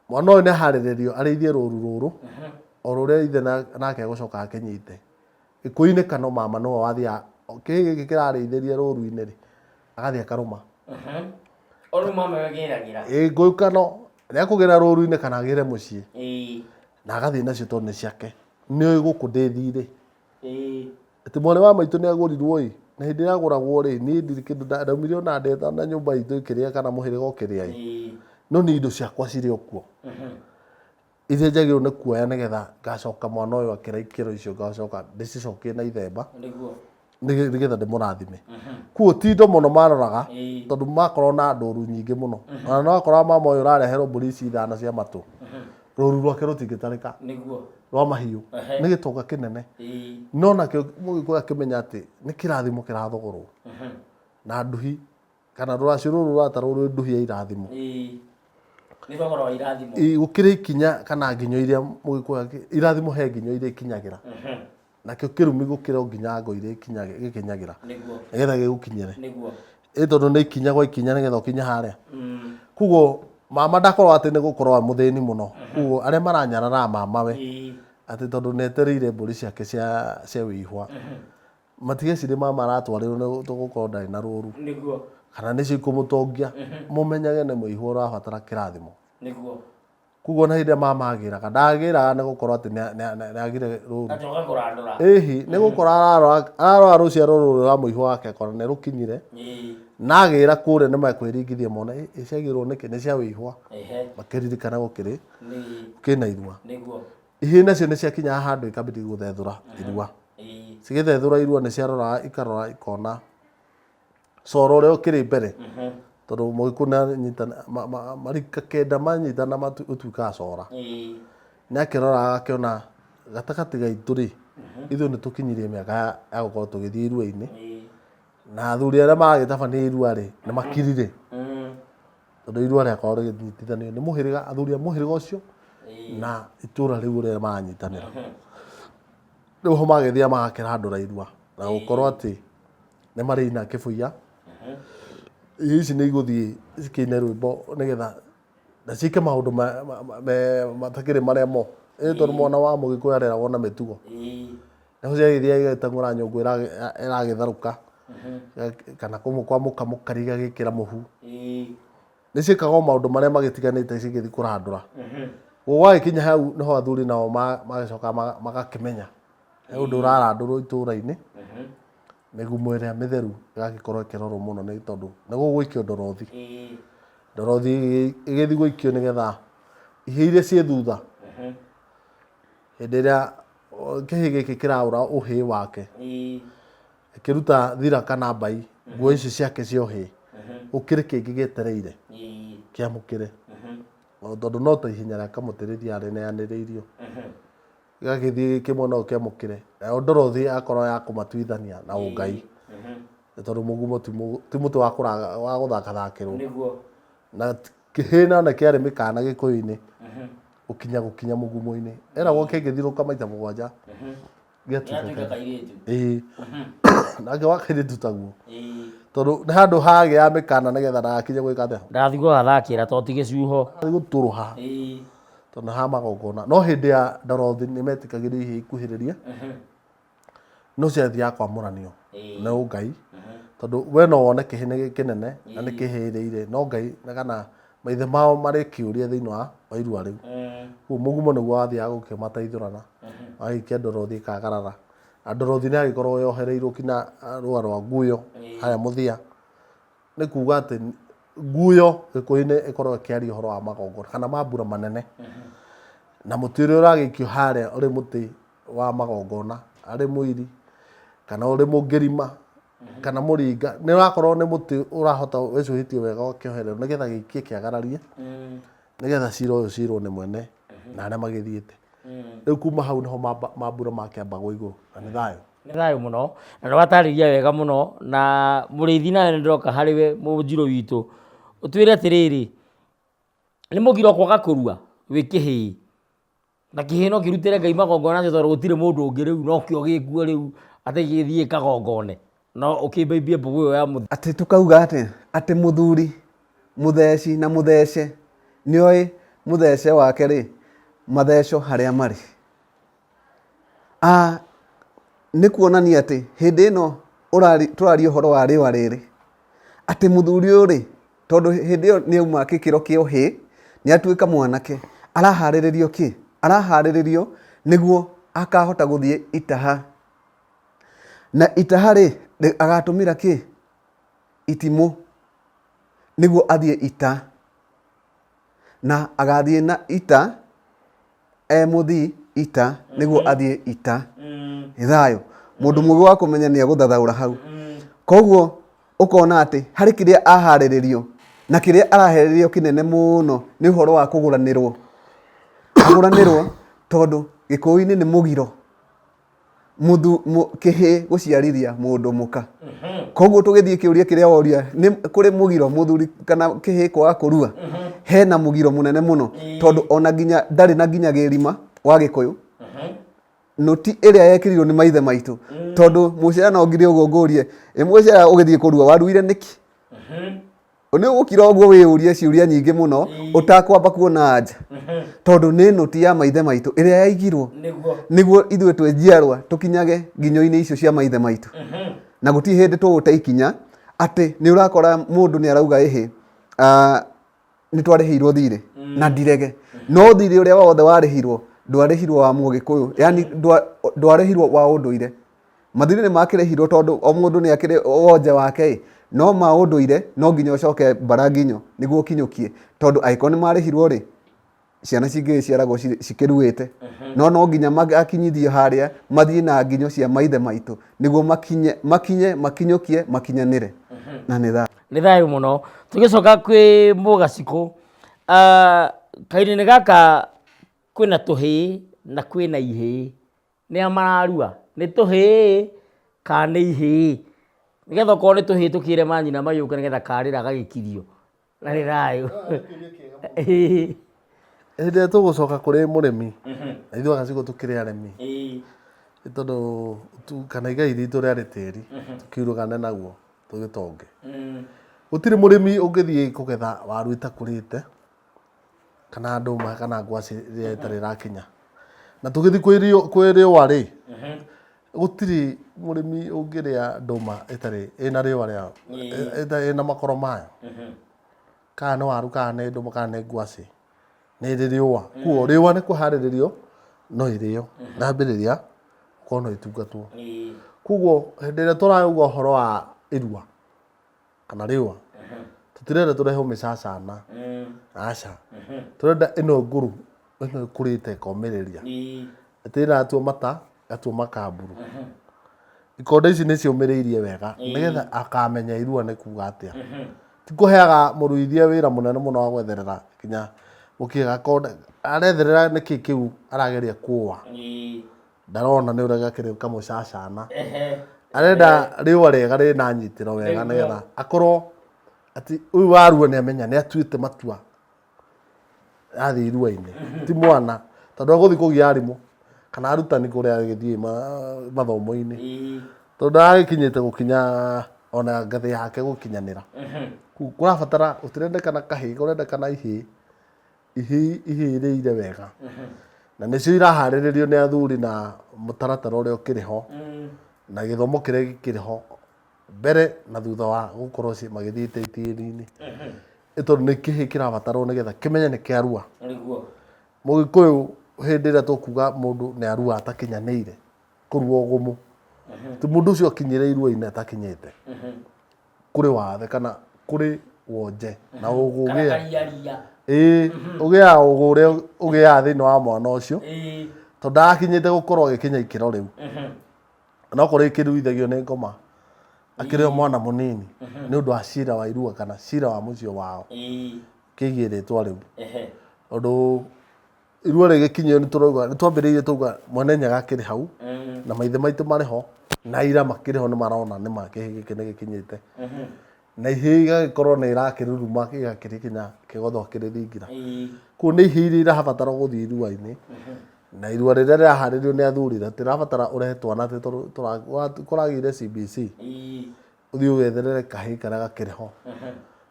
mwana ũyũ nĩ aharĩrĩrio arĩithie rũru rũrũ o rũrĩa ithe nake egũcoka akĩnyite. Gĩkũyũ-inĩ kano mama nĩwe wathiaga kĩhĩĩ gĩkĩ kĩrarĩithĩria rũru-inĩ rĩ, agathiĩ akarũma. O rĩu mama we agĩragĩra. Ĩĩ ngũyũ kano nĩ akũgĩra rũru-inĩ kana agĩre mũciĩ. Na agathiĩ nacio tondũ nĩ ciake. Nĩ ũĩ gũkũ ndĩ thirĩ. Atĩ mwarĩ wa maitũ nĩ agũrirwo ĩ, na hĩndĩ ĩrĩa agũragwo rĩ, niĩ ndirĩ kĩndũ ndaumire ona ndetha na nyũmba itũ ĩkĩrĩa kana mũhĩrĩga ũkĩrĩa ĩ. No niĩ indo ciakwa cirĩ o kuo. Iria njagĩrĩirwo nĩ kuoya nĩgetha ngacoka mwana ũyũ akĩra ikĩro icio ngacoka ndĩcicokie na ithemba. Nĩgetha ndĩmũrathime. Koguo ti indo mũno maroraga tondũ makoragwo na ndũru nyingĩ mũno. Ona no akorwo mama ũyũ ũrareherwo mbũri ici ithano cia matũ, rũru rwake rũtingĩtarĩka. Rwa mahiũ. Nĩ gĩtonga kĩnene. No nakĩo mũgĩkũyũ akĩmenya atĩ nĩ kĩrathimo kĩrathogorwo. Na nduhi kana rũracio rũrũ rũratarwo rwĩ nduhi ya irathimo. Nĩ thogora wa irathimo. Gũkĩrĩ ikinya kana nginyo iria mũgĩkũyũ irathimo he nginyo iria ikinyagĩra. Nakĩo kĩrumi gũkĩra o nginya ngo iria gĩkinyagĩra. Nĩgetha gĩgũkinyĩre. Ĩ tondũ nĩ ikinya gwa ikinya nĩgetha ũkinye harĩa. Koguo mama ndakorwo atĩ nĩ gũkorwo e mũthĩni mũno. Koguo arĩa maranyarara mama we atĩ tondũ nĩ etereire mbũri ciake cia wĩihwa. Matigecirie mama aratwarĩrwo nĩ gũkorwo ndarĩ na rũru. Kana nĩcio ikũmũtongia. Mũmenyage nĩ mũihwa ũrabatara kĩrathimo. Koguo ona hĩndĩ ĩrĩa mama agĩraga, ndagĩraga nĩ gũkorwo atĩ nĩ agire rũru. Atĩ oka kũrandũra. Ĩhi, nĩ gũkorwo ararora, ararora rũciaro rũrũ rwa mũihwa wake akona nĩ rũkinyire. Na agĩra kũrĩa nĩ mekwĩringithia mone, ĩ ciagĩrwo nĩkĩ, nĩ cia wĩihwa. Makĩririkana gũkĩrĩ, gũkĩrĩ na irua. Ihĩĩ nacio nĩ ciakinyaga handũ ikambĩrĩria gũthethũra irua. Cigĩthethũra irua nĩ ciaroraga ikarora ikona coro ũrĩa ũkĩrĩ mbere. Tondũ Mũgĩkũyũ nĩanyitana marika kenda manyitana ũtuĩkaga cora. Nĩ akĩrora agakĩona gatagatĩ gaitũ rĩ, ithuĩ nĩ tũkinyirie mĩaka ya gũkorwo tũgĩthiĩ irua-inĩ, na athuri arĩa maragĩtabania irua rĩ, nĩ makirire. Tondũ irua rĩakoragwo rĩkĩnyitithanio nĩ mũhĩrĩga, athuri a mũhĩrĩga ũcio na itũra rĩu ũrĩa maranyitanĩra. Rĩu ho magĩthiaga magakĩrandũra irua na gũkorwo atĩ nĩ marĩina kĩbũiya, irio ici nĩ igũthiĩ cikĩine rwĩmbo nĩgetha na ciĩke maũndũ matakĩrĩ marĩa mo. Ĩĩ tondũ mwana wa mũgĩkũyũ areragwo na mĩtugo. Nacio ciagĩthiĩ igagĩteng'ũra nyũngũ ĩragĩtherũka kana kwamũka mũkari igagĩkĩra mũhu. Nĩ ciĩkaga o maũndũ marĩa magĩtiganĩte cigĩthiĩ kũrandũra. Gwagĩkinya hau nĩho athuri nao magĩcokaga magakĩmenya he ũndũ ũrarandũrwo itũra-inĩ, mĩgumo ĩrĩa mĩtheru ĩgagĩkorwo ĩkĩrorwo mũno nĩ tondũ nĩ gũgũikio ndorothi. Ndorothi ĩgĩthiĩ gũikio nĩgetha ihĩĩ iria ciĩ thutha, hĩndĩ ĩrĩa kĩhĩĩ gĩkĩ kĩraũra ũhĩĩ wake, Ĩkĩruta thira kana mbai nguo icio ciake cia ũhĩĩ, gũkĩrĩ kĩngĩ gĩetereire kĩamũkĩre. Tondũ no ta ihenya rĩa kamũtĩ rĩthiaga rĩneanĩrĩirio. Gĩgagĩthiĩ kĩmwe no kĩamũkĩre. Nayo ndorothi ĩgakorwo ya kũmatuithania na ũngai. Nĩ tondũ mũgumo ti mũtĩ wa gũthakathakĩrwo. Na kĩhĩĩ na kĩarĩ mĩkana gĩkũyũ-inĩ gũkinya gũkinya mũgumo-inĩ. Eragwo kĩngĩthiũrũrũka maita mũgwanja gĩatuĩka Gĩatuĩka kairĩtu. Ĩĩ. Nake wa kairĩtu taguo. Tondũ nĩ handũ hagĩa mĩkana nĩgetha ndagakinye gwĩka atĩa. Ndathiĩ gũgathakĩra to ti gĩcuho. Ndathiĩ gũtũrũha. Tondũ nĩ ha magongona. No hĩndĩ ya ndorothi nĩ metĩkagĩrio ihĩĩ ikuhĩrĩrie. No ciathiaga kwamũranio nĩ ũngai. Tondũ we no wone kĩhĩĩ nĩ kĩnene na nĩ kĩhĩrĩire no Ngai kana maithe mao marĩ kĩũria thĩinĩ wa irua rĩu. Koguo mũgumo nĩguo wathiaga gũkĩmateithũrana, magagĩikia ndorothi ĩkagarara. Na ndorothi nĩ yagĩkoragwo yohereirwo kinya rũa rwa nguyo harĩa mũthia. Nĩ kuga atĩ nguyo gĩkũyũ-inĩ ĩkoragwo ĩkĩaria ũhoro wa magongona kana mambura manene. Na mũtĩ ũrĩa ũragĩikio harĩa ũrĩ mũtĩ wa magongona, arĩ mũiri kana ũrĩ mũngĩrima kana mũringa, nĩ ũrakorwo nĩ mũtĩ ũrahota wĩcuhĩtie wega ũkĩohererwo nĩgetha gĩikie kĩagararie, nĩgetha cira ũyũ ũcirwo nĩ mwene na arĩa magĩthiĩte. Rĩu kuma hau nĩho mambura makĩambagwo igũrũ na nĩ thayũ. Nĩ thayũ mũno, na nĩ watarĩria wega mũno, na mũrĩithi nawe nĩ ndĩroka harĩ we mũnjirũ witũ, ũtwĩre atĩrĩrĩ, nĩ mũgiro kwaga kũrua wĩ kĩhĩĩ? Na kĩhĩĩ no kĩrutĩre Ngai magongona atĩ tondũ gũtirĩ mũndũ ũngĩ rĩu nokĩo gĩkuo rĩu atĩ gĩthiĩ kagongone. No ũkĩmbaimbie mbũgũ ĩyo ya mũthuri. Atĩ tũkauga atĩa? Atĩ mũthuri mũtheci na mũthece nĩoĩ mũthece wake-rĩ, matheco harĩa marĩ. Nĩ kuonania atĩ hĩndĩ ĩno tũraria ũhoro wa rĩũa rĩrĩ, atĩ mũthuri ũyũ-rĩ, tondũ hĩndĩ ĩyo nĩ auma gĩkĩro kĩa ũhĩĩ, nĩ atuĩka mwanake, araharĩrĩrio kĩ? Araharĩrĩrio nĩguo akahota gũthiĩ itaha. Na itaha-rĩ, agatũmĩra kĩ? Itimũ nĩguo athiĩ ita. Na agathiĩ na ita e mũthii ita nĩguo athiĩ ita. Nĩ thayũ. Mũndũ mũgĩ wa kũmenya nĩ egũthathaũra hau. Koguo ũkona atĩ harĩ kĩrĩa aharĩrĩrio na kĩrĩa araharĩrĩrio kĩnene mũno nĩ ũhoro wa kũgũranĩrwo. Agũranĩrwo tondũ gĩkũyũ-inĩ nĩ mũgiro kĩhĩĩ gũciarithia mũndũ mũka. Koguo tũgĩthiĩ kĩũria kĩrĩa woria, nĩ kũrĩ mũgiro mũthuri kana kĩhĩĩ kwaga kũrua? Hena mũgiro mũnene mũno tondũ ona nginya ndarĩ na nginya gĩrima wa gĩkũyũ. Nũti ĩrĩa yekĩrirwo nĩ maithe maitũ. Tondũ mũcera no ngire ũguo ngũrie, ĩ mũcera ũgĩthiĩ kũrua waruire nĩkĩ? Nĩ ũgũkira ũguo wĩyũrie ciũria nyingĩ mũno ũtakwamba kuona anja. Tondũ nĩ nũti ya maithe maitũ ĩrĩa yaigirwo nĩguo ithuĩ twĩ njiarwa tũkinyage nginyo-inĩ icio cia maithe maitũ. Na gũtirĩ hĩndĩ tũgũte ikinya atĩ nĩ ũrakora mũndũ nĩ arauga ĩhĩ, nĩ twarĩhĩirwo thirĩ na ndirege. No thirĩ ũrĩa wothe warĩhirwo ndwarĩhirwo wa mũgĩkũyũ, yani ndwarĩhirwo wa ũndũire. Mathirĩ nĩ makĩrĩhirwo tondũ o mũndũ nĩ akĩrĩ wonje wake ĩ, no ma ũndũire no nginya ũcoke mbara nginyo nĩguo ũkinyũkie, tondũ angĩkorwo nĩ marĩhirwo rĩ, ciana cingĩgĩciaragwo cikĩruĩte. No no nginya magakinyithio harĩa mathiĩ na nginyo cia maithe maitũ nĩguo makinye, makinye, makinyũkie, makinyanĩre. Na nĩ tha. Nĩ thayũ mũno. Tũgĩcoka kwĩ Mũgacikũ, ah, kahinda-inĩ gaka kwĩna tũhĩĩ na kwĩna ihĩĩ. Nĩa mararua? Nĩ tũhĩĩ kana nĩ ihĩĩ? Nĩgetha okorwo nĩ tũhĩĩ tũkĩre manyina magĩũke nĩgetha karĩra gagĩkirio. Na nĩ thayũ. Ĩĩ. Hĩndĩ ĩrĩa tũgũcoka kũrĩ mũrĩmi, na ithuĩ Agacikũ tũkĩrĩ arĩmi, nĩ tondũ kana igai ritũ rĩarĩ tĩri, tũkiurugane naguo tũgĩtonge. Gũtirĩ mũrĩmi ũngĩthiĩ kũgetha waru ĩtakũrĩte, kana ndũma kana ngwacĩ rĩrĩa ĩtarĩ ĩrakinya. Na tũgĩthiĩ kwĩ riũa rĩ, gũtirĩ mũrĩmi ũngĩrĩa ndũma ĩtarĩ ĩna riũa rĩayo, ĩna makoro mayo. Kana nĩ waru kana nĩ ndũma kana nĩ ngwacĩ, nĩ ĩrĩ riũa. Koguo riũa nĩ kũharĩrĩrio no ĩrĩo, yambĩrĩria gũkorwo no ĩtungatwo. Koguo hĩndĩ ĩrĩa tũrauga ũhoro wa irua kana riũa, tũtirenda tũrehwo mĩcacana, aca. Tũrenda ĩno ngũrũ, ĩno ĩkũrĩte ĩkomĩrĩria, ĩtirĩ ĩratua mata, ĩgatua makamburu. Ikonde ici nĩ ciũmĩrĩirie wega nĩgetha akamenya irua nĩ kuga atĩa. Ti kũheaga mũruithia wĩra mũnene mũno wa gwetherera nginya mũkĩga gakonde, aretherera nĩkĩ kĩu arageria kũa. Ndarona nĩ ũrĩa gakĩrĩ kamũcacana. Arenda riũa rĩega rĩna nyitĩro wega nĩgetha akorwo atĩ ũyũ warua nĩ amenya nĩ atuĩte matua athiĩ irua-inĩ ti mwana tondũ agũthiĩ kũgia arimũ kana arutani kũrĩa agĩthiĩ mathomo-inĩ tondũ ndagĩkinyĩte gũkinya ona ngathĩ yake gũkinyanĩra. Kũrabatara gũtirendekana kahĩĩ kũrendekana ihĩĩ, ihĩĩ ihĩrĩire wega na nĩcio iraharĩrĩrio nĩ athuri na mũtaratara ũrĩa ũkĩrĩ ho na gĩthomo kĩrĩa gĩkĩrĩ ho mbere na thutha wa gũkorwo magĩthiĩte itĩri-inĩ. Nĩ tondũ nĩ kĩhĩĩ kĩrabatarwo nĩgetha kĩmenye nĩ kĩarua. Mũgĩkũyũ hĩndĩ ĩrĩa tũkuga mũndũ nĩ arua atakinyanĩire kũrua ũgũmũ, ti mũndũ ũcio akinyire irua-inĩ atakinyĩte. Kũrĩ wathe kana kũrĩ wonje na ũgũ ũgĩa. Ĩĩ, ũgĩaga ũgũ ũrĩa ũgĩaga thĩinĩ wa mwana ũcio tondũ ndarakinyĩte gũkorwo agĩkinya ikĩro rĩu. Ona okorwo ĩkĩruithagio nĩ ngoma akĩrĩ o mwana mũnini nĩ ũndũ wa cira wa irua kana cira wa mũciĩ wao kĩgiĩ rĩtwa rĩu. Tondũ irua rĩgĩkinyio nĩ tũrauga nĩ twambĩrĩirie twauga Mwene Nyaga akĩrĩ hau na maithe maitũ marĩ ho na ira makĩrĩ ho nĩ marona nĩma kĩhĩĩ gĩkĩ nĩ gĩkinyĩte. Na ihĩĩ igagĩkorwo nĩ irakĩruruma gĩgakĩrĩ kinya kĩgotho kĩrĩ thingira. Koguo nĩ ihĩĩ iria irabatara gũthiĩ irua-inĩ na irua rĩrĩa rĩraharĩrio nĩ athuri rĩtirabatara ũrehe twana atĩ tondũ kũragĩire CBC ũthiĩ ũgetherere kahĩĩ karĩa gakĩrĩ ho.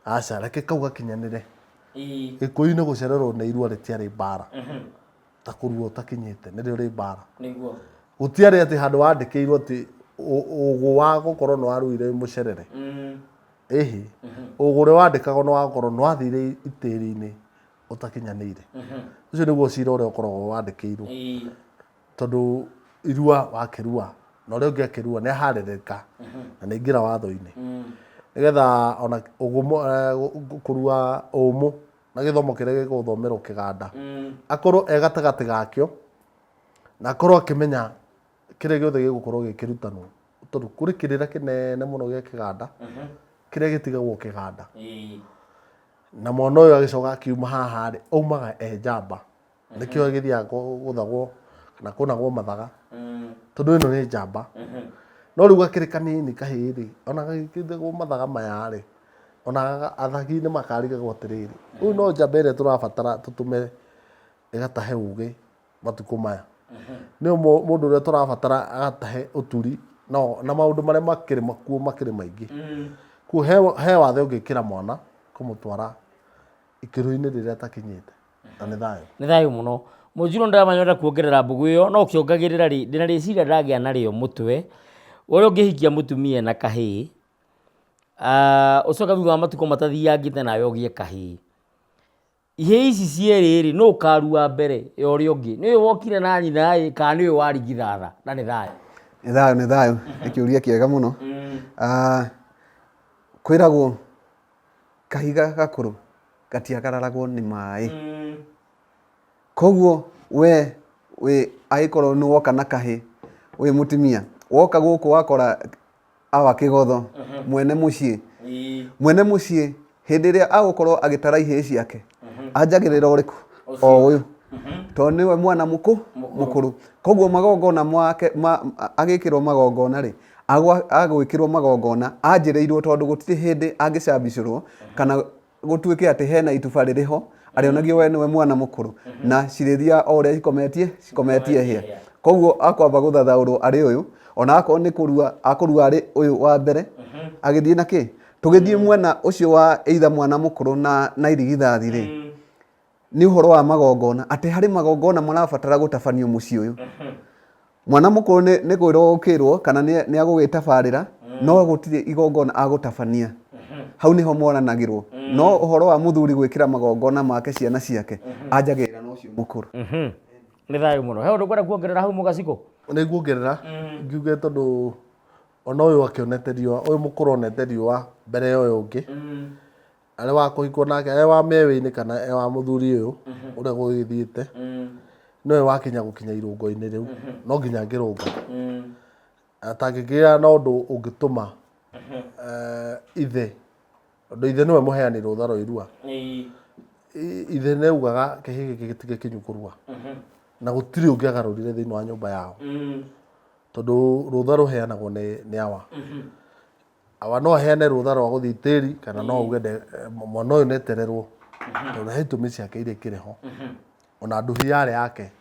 Aca, reke kau gakinyanĩre. Gĩkũyũ-inĩ gũcererwo nĩ irua rĩtiarĩ mbara ta kũrua ũtakinyĩte nĩrĩo rĩ mbara. Gũtiarĩ atĩ handũ wandĩkĩirwo atĩ ũgũ wa gũkorwo nĩ waruire mũcerere. Ĩhĩ, ũgũ ũrĩa wandĩkagwo nĩ wa gũkorwo nĩ wathire itĩri-inĩ ũtakinyanĩire. Ũcio nĩguo cira ũrĩa ũkoragwo wandĩkĩirwo. Tondũ irua wakĩrua na ũrĩa ũngĩ akĩrua nĩ aharĩrĩka na nĩ aingĩra watho-inĩ. Nĩgetha ona ũgũmũ kũrua ũmũ na gĩthomo kĩrĩa gĩgũthomerwo kĩganda akorwo e gatagatĩ gakĩo na akorwo akĩmenya kĩrĩa gĩothe gĩgũkorwo gĩkĩrutanwo. Tondũ kũrĩ kĩrĩra kĩnene mũno gĩa kĩganda kĩrĩa gĩtigagwo kĩganda. Na mwana ũyũ agĩcoka akiuma haha rĩ, aumaga e njamba. Nĩkĩo agĩthiaga gũthagwo kana kũnagwo mathaga tondũ ĩno nĩ njamba. No rĩu gakĩrĩ kanini kahĩĩ rĩ, ona gagĩkĩthagwo mathaga maya rĩ, ona athagi nĩ makarigagwo atĩrĩrĩ, ũyũ no njamba ĩrĩa tũrabatara tũtũme ĩgatahe ũgĩ matukũ maya. Nĩ mũndũ ũrĩa tũrabatara agatahe ũturi no na maũndũ marĩa makĩrĩ makuo makĩrĩ maingĩ. Koguo he wathe ũngĩkĩra mwana kũmũtwara ikĩro-inĩ rĩrĩa atakinyĩte na nĩ thayũ. Nĩ thayũ mũno. Mũnjirũ ndĩramenya ũrenda kuongerera mbũgũ ĩyo no ũkĩongagĩrĩra rĩ, ndĩna rĩciria ndagĩa narĩo mũtwe, ũrĩa ũngĩhikia mũtumia ena kahĩĩ, ũcoke thutha wa matukũ matathiangĩte nawe ũgĩe kahĩĩ. Ihĩĩ ici cierĩ rĩ, nũ ũkarua mbere ya ũrĩa ũngĩ? Nĩ ũyũ wokire na nyina ĩ, kana nĩ ũyũ warigithatha? Na nĩ thayũ. Nĩ thayũ, nĩ thayũ. Nĩ kĩũria kĩega mũno. Kwĩragwo kahiga gakũrũ gatiagararagwo nĩ maĩ. Koguo we wĩ angĩkorwo nĩ woka na kahĩ wĩ mũtumia, woka gũkũ wakora awa kĩgotho mwene mũciĩ. Mwene mũciĩ hĩndĩ ĩrĩa agũkorwo agĩtara ihĩĩ ciake anjagĩrĩra ũrĩkũ? O ũyũ, tondũ nĩwe mwana mũkũrũ. Koguo magongona make agĩkĩrwo magongona rĩ, agwĩkĩrwo magongona anjĩrĩirwo, tondũ gũtirĩ hĩndĩ angĩcambicũrwo kana gũtuĩke atĩ hena ituba rĩrĩ ho arĩonagio we nĩwe mwana mũkũrũ, na cirĩthiaga o ũrĩa cikometie cikometie hĩa. Koguo akwamba gũthathaũrwo arĩ ũyũ, ona akorwo nĩ kũrua akũrua arĩ ũyũ wa mbere agĩthiĩ na kĩ. Tũgĩthiĩ mwena ũcio wa either mwana mũkũrũ na irigithathi rĩ, nĩ ũhoro wa magongona, atĩ harĩ magongona marabatara gũtabanio mũciĩ ũyũ. Mwana mũkũrũ nĩ kwĩrwo gũkĩrwo kana nĩ agũgĩtabarĩra, no gũtirĩ igongona agũtabania. Hau nĩho moranagĩrwo. No ũhoro wa mũthuri gwĩkĩra magongona make ciana ciake, anjagĩrĩra na ũcio mũkũrũ. Nĩ thayũ mũno. He ũndũ ũkwenda kuongerera hau mũgacikũ? Nĩ nguongerera ngiuge tondũ ona ũyũ akĩonete riũa, ũyũ mũkũrũ onete riũa mbere ya ũyũ ũngĩ, arĩ wa kũhikwo nake, e wa mewĩ-inĩ kana e wa mũthuri ũyũ ũrĩa gũgĩthiĩte, nĩwe wakinya gũkinya irũngo-inĩ rĩu, no nginya angĩrũnga. Atangĩkĩgĩa na ũndũ ũngĩtũma ithe, tondũ ithe nĩwe mũheani rũtha rwa irua, ithe nĩ augaga kĩhĩĩ gĩkĩ gĩtigĩkinyu kũrua, na gũtirĩ ũngĩ agarũrire thĩinĩ wa nyũmba yao, tondũ rũtha rũheanagwo nĩ awa. Awa no aheane rũtha rwa gũthiĩ tĩri kana no auge mwana ũyũ netererwo, tondũ he itũmi ciake iria ikĩrĩ ho. Ona nduhi yarĩ yake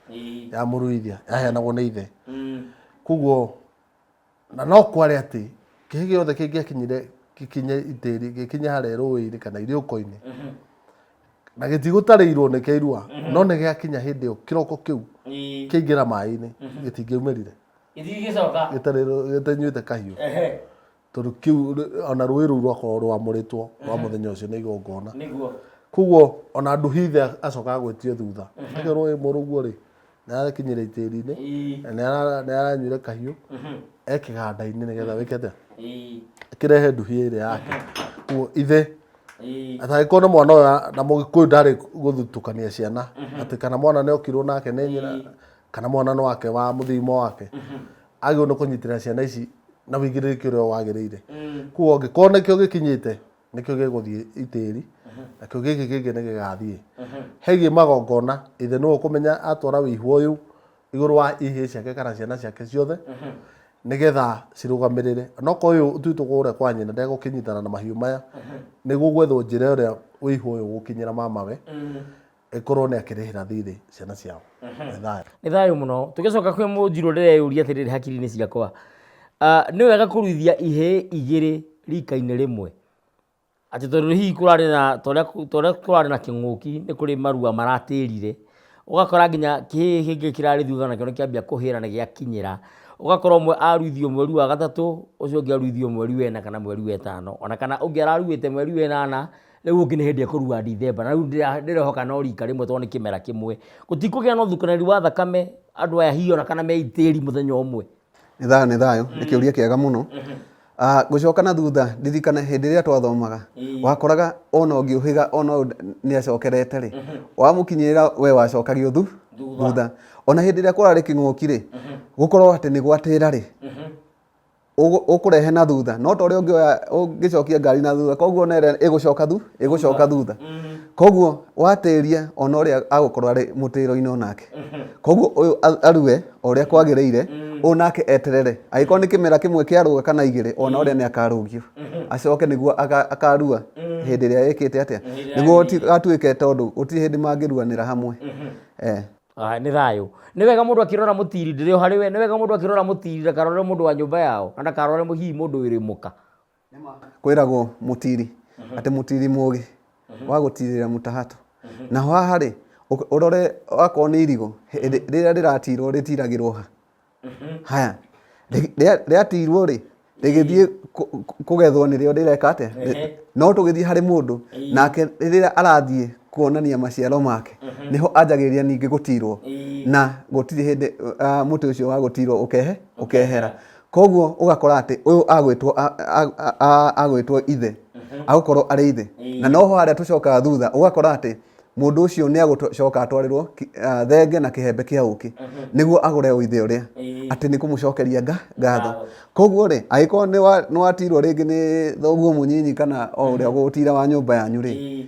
ya mũruithia yaheanagwo nĩ ithe. Koguo na no kware atĩ kĩhĩ gĩothe kĩngĩakinyire gĩkinye itĩri, gĩkinye harĩa rũĩ-inĩ kana iriũko-inĩ, na gĩtigũtarĩirwo nĩ kĩa irua, no nĩ gĩakinya hĩndĩ ĩyo kĩroko kĩu kĩaingĩra maĩ-inĩ, gĩtingĩaumĩrire gĩtanyuĩte kahiũ, tondũ kĩu ona rũĩ rũu rwakorwo rwamũrĩtwo rwa mũthenya ũcio nĩ igongona. Koguo ona nduhi ithe acokaga gwĩtio thutha, akerwo ĩ mũrũguo rĩ nĩ arakinyĩra itĩri-inĩ na nĩ aranyuire kahiũ e kĩganda-inĩ, nĩgetha wĩke atĩa, kĩrehe nduhi ĩrĩa yake. Koguo ithe atangĩkorwo nĩ mwana ũyũ, na mũgĩkũyũ ndarĩ gũthutũkania ciana atĩ kana mwana nĩ okirwo nake nĩ nyina kana mwana nĩ wake wa mũthimo wake, agĩrĩirwo nĩ kũnyitĩrĩra ciana ici na wĩigĩrĩrĩki ũrĩa wagĩrĩire. Koguo angĩkorwo nĩkĩo gĩkinyĩte, nĩkĩo gĩgũthiĩ itĩri, nakĩo gĩkĩ kĩngĩ nĩ gĩgathiĩ. Hegiĩ magongona, ithe nĩwe ũkũmenya atwara wĩihũ ũyũ igũrũ wa ihĩĩ ciake kana ciana ciake ciothe, nĩgetha cirũgamĩrĩre. Onokorwo ũyũ ũtuĩtwo kũrĩa kwa nyina ndegũkĩnyitana na mahiũ maya, nĩ gũgwethwo njĩra ĩrĩa wĩihũ ũyũ ũgũkinyĩra mamawe, ĩkorwo nĩ akĩrĩhĩra thirĩ ciana ciao. Nĩ thayũ. Nĩ thayũ mũno. Tũgĩcoka kwĩ Mũnjirũ ndĩreyũria atĩrĩrĩ hakiri-inĩ ciakwa, nĩ wega kũruithia ihĩĩ igĩrĩ rika-inĩ rĩmwe? Atĩ tondũ hihi kũrarĩ na ta ũrĩa kũrarĩ na kĩng'ũki nĩ kũrĩ marua maratĩrire, ũgakora nginya kĩhĩĩ kĩngĩ kĩrarĩ thutha nakĩo nĩ kĩambia kũhĩra nĩ gĩakinyĩra. Ũgakora ũmwe aruithio mweri wa gatatũ, ũcio ũngĩ aruithio mweri wa ĩna kana mweri wa ĩtano. Ona kana ũngĩ araruĩte mweri wa ĩnana, rĩu ũngĩ nĩ hĩndĩ ekũrua Dithemba. Na rĩu ndĩrehoka no rika rĩmwe tondũ nĩ kĩmera kĩmwe. Gũtikũgĩa na ũthukanĩri wa thakame andũ aya hihi ona kana me itĩri mũthenya ũmwe? Nĩ thayũ, nĩ thayũ, nĩ kĩũria kĩega mũno. Ngũcoka na thutha ndirikane hĩndĩ ĩrĩa twathomaga, wakoraga ona ũngĩũhĩga ona ũyũ nĩ acokerete rĩ, wamũkinyĩrĩra we wacokagio thutha. Ona hĩndĩ ĩrĩa kũrarĩ kĩng'ũki rĩ, gũkorwo atĩ nĩ gwatĩra rĩ, ũkũrehe na thutha, no ta ũrĩa ũngĩoya ũngĩcokia ngari na thutha, koguo ona ĩrĩa ĩgũcoka ĩgũcoka thutha. Koguo watĩria ona ũrĩa agũkorwo arĩ mũtĩro-inĩ onake. Koguo ũyũ arue o ũrĩa kwagĩrĩire, ũyũ nake eterere. Angĩkorwo nĩ kĩmera kĩmwe kĩarũga kana igĩrĩ, ona ũrĩa nĩ akarũgio. Acoke nĩguo akarua hĩndĩ ĩrĩa ĩkĩte atĩa, nĩguo gũtigatuĩke tondũ gũtirĩ hĩndĩ mangĩruanĩra hamwe. Nĩ thayũ. Nĩ wega mũndũ akĩrora mũtiri, ndĩrĩ o harĩ we, nĩ wega mũndũ akĩrora mũtiri ndakarore mũndũ wa nyũmba yao, na ndakarore hihi mũndũ wĩrĩ mũka. Kwĩragwo mũtiri, atĩ mũtiri mũgĩ wa gũtirĩra mũtahato. Naho haha rĩ, ũrore akorwo nĩ irigũ, rĩrĩa rĩratirwo rĩtiragĩrwo ha? Haya, rĩatirwo rĩ, rĩgĩthiĩ kũgethwo nĩrĩo rĩreka atĩa? No tũgĩthiĩ harĩ mũndũ, nake rĩrĩa arathiĩ kuonania maciaro make, nĩho anjagĩrĩria ningĩ gũtirwo, na gũtirĩ hĩndĩ mũtĩ ũcio wa gũtirwo ũkehera. Koguo ũgakora atĩ ũyũ agwĩtwo ithe, agũkorwo arĩ ithe. Na noho harĩa tũcokaga thutha, ũgakora atĩ Mũndũ ũcio nĩ agũcoka atwarĩrwo thenge na kĩhembe kĩa ũkĩ nĩguo agũre ũithe ũrĩa atĩ nĩ kũmũcokeria ngatho. Koguo rĩ, angĩkorwo nĩ watirwo rĩngĩ nĩ thoguo mũnyinyi kana o ũrĩa ũgũtira wa nyũmba yanyu rĩ,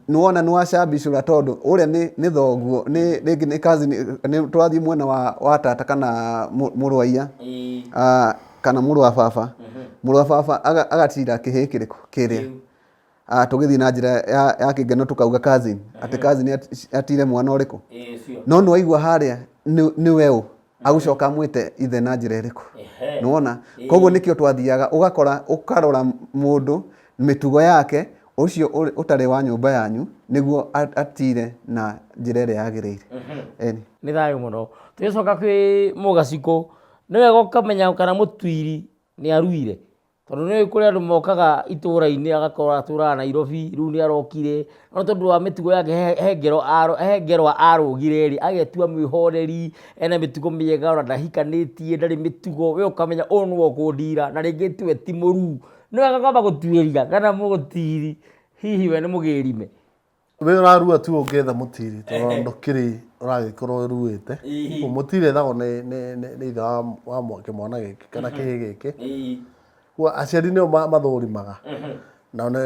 nĩwona nĩwacambicũra tondũ ũrĩa nĩ thoguo, nĩ rĩngĩ nĩ cousin, nĩ tũrathiĩ mwena wa tata kana mũrũ wa iya kana mũrũ wa baba, mũrũ wa baba agatira kĩhĩĩ kĩrĩkũ kĩrĩa. Tũgĩthiĩ na njĩra ya kĩngeno tũkauga cousin, atĩ cousin atire mwana ũrĩkũ, no nĩwaigua harĩa nĩwe ũ agũcoka amwĩte ithe na njĩra ĩrĩkũ, nĩwona? Koguo nĩkĩo twathiaga ũgakora ũkarora mũndũ mĩtugo yake ũcio ũtarĩ wa nyũmba yanyu nĩguo atire na njĩra ĩrĩa yagĩrĩire. Ĩni. Nĩ thayũ mũno. Tũgĩcoka kwĩ Mũgacikũ, nĩ wega ũkamenya kana mũtuiri nĩ aruire. Tondũ nĩ ũĩ kũrĩ andũ mokaga itũra-inĩ agakorwo atũraga Nairobi, rĩu nĩ arokire, no tondũ wa mĩtugo yake he ngero he ngero arũgire rĩ, agetua mwĩhoreri, ena mĩtugo mĩega ona ndahikanĩtie, ndarĩ mĩtugo, we ũkamenya ũyũ nĩwe ũkũndira, na rĩngĩ tiwe ti mũruu. Nĩ wega kwamba gũtuĩria kana mũtiri hihi we nĩ mũgĩrime. We ũrarua tu ũngĩetha mũtiri tondũ ndũkĩrĩ ũragĩkorwo ũruĩte. Koguo mũtiri ethagwo nĩ nĩ nĩ nĩ ithe wa wa kĩmwana gĩkĩ kana kĩhĩĩ gĩkĩ. Koguo aciari nĩo mathũrimaga. Na nĩ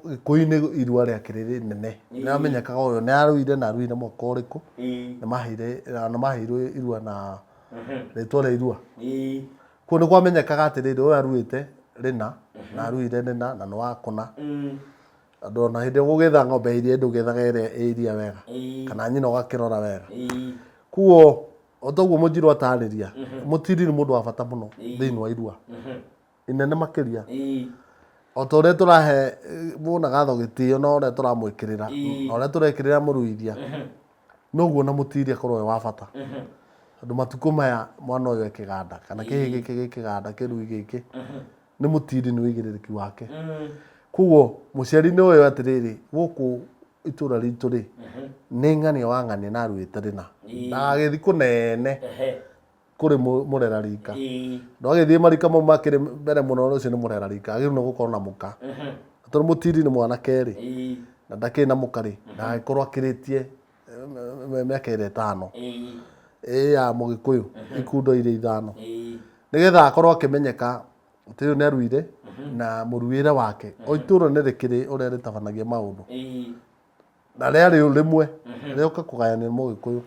gĩkũyũ-inĩ irua rĩakĩrĩ rĩnene. Nĩamenyekaga ũyũ nĩ aruire na aruire mwaka ũrĩkũ. Nĩ maheire na nĩ maheirwo irua na rĩtwa rĩa irua. Koguo nĩ kwamenyekaga atĩrĩrĩ, ũyũ aruĩte rĩna na aruire rĩna na nĩ wa kũna. Tondũ ona hĩndĩ ĩrĩa ũgũgĩetha ng'ombe ya iria ndũgĩethaga ĩrĩa ĩ iria wega kana nyina ũgakĩrora wega. Koguo o ta ũguo Mũnjirũ atarĩria, mũtiri nĩ mũndũ wa bata mũno thĩinĩ wa irua inene makĩria. O ta ũrĩa tũrahe mũnagatho gĩtĩo na ũrĩa tũramwĩkĩrĩra na ũrĩa tũrekĩrĩra mũruithia, noguo ona mũtiri akorwo e wa bata. Tondũ matukũ maya mwana ũyũ e kĩganda kana kĩhĩĩ gĩkĩ gĩ kĩganda kĩrui gĩkĩ, nĩ mũtindi nĩ ũigĩrĩrĩki wake. Koguo mũciari nĩ ũyũ atĩrĩrĩ, gũkũ itũra ritũ rĩ, nĩ ng'ania wa ng'ania na aruĩte rĩna. Ndagagĩthiĩ kũnene kũrĩ mũrera rika. Ndwagĩthiĩ marika mau makĩrĩ mbere mũno ũcio nĩ mũrera rika, agĩrĩirwo nĩ gũkorwo na mũka. Tondũ mũtindi nĩ mwanake rĩ, na ndakĩrĩ na mũka rĩ, ndagagĩkorwo akĩrĩtie mĩaka ĩrĩa ĩtano. Ĩ ya mũgĩkũyũ, ikundo iria ithano. Nĩgetha akorwo akĩmenyeka atĩ ũyũ nĩ aruire na mũruĩre wake. O itũra nĩ rĩkĩrĩ ũrĩa rĩtabanagia maũndũ. Na rĩarĩ rĩmwe rĩoka kũgayanio nĩ mũgĩkũyũ.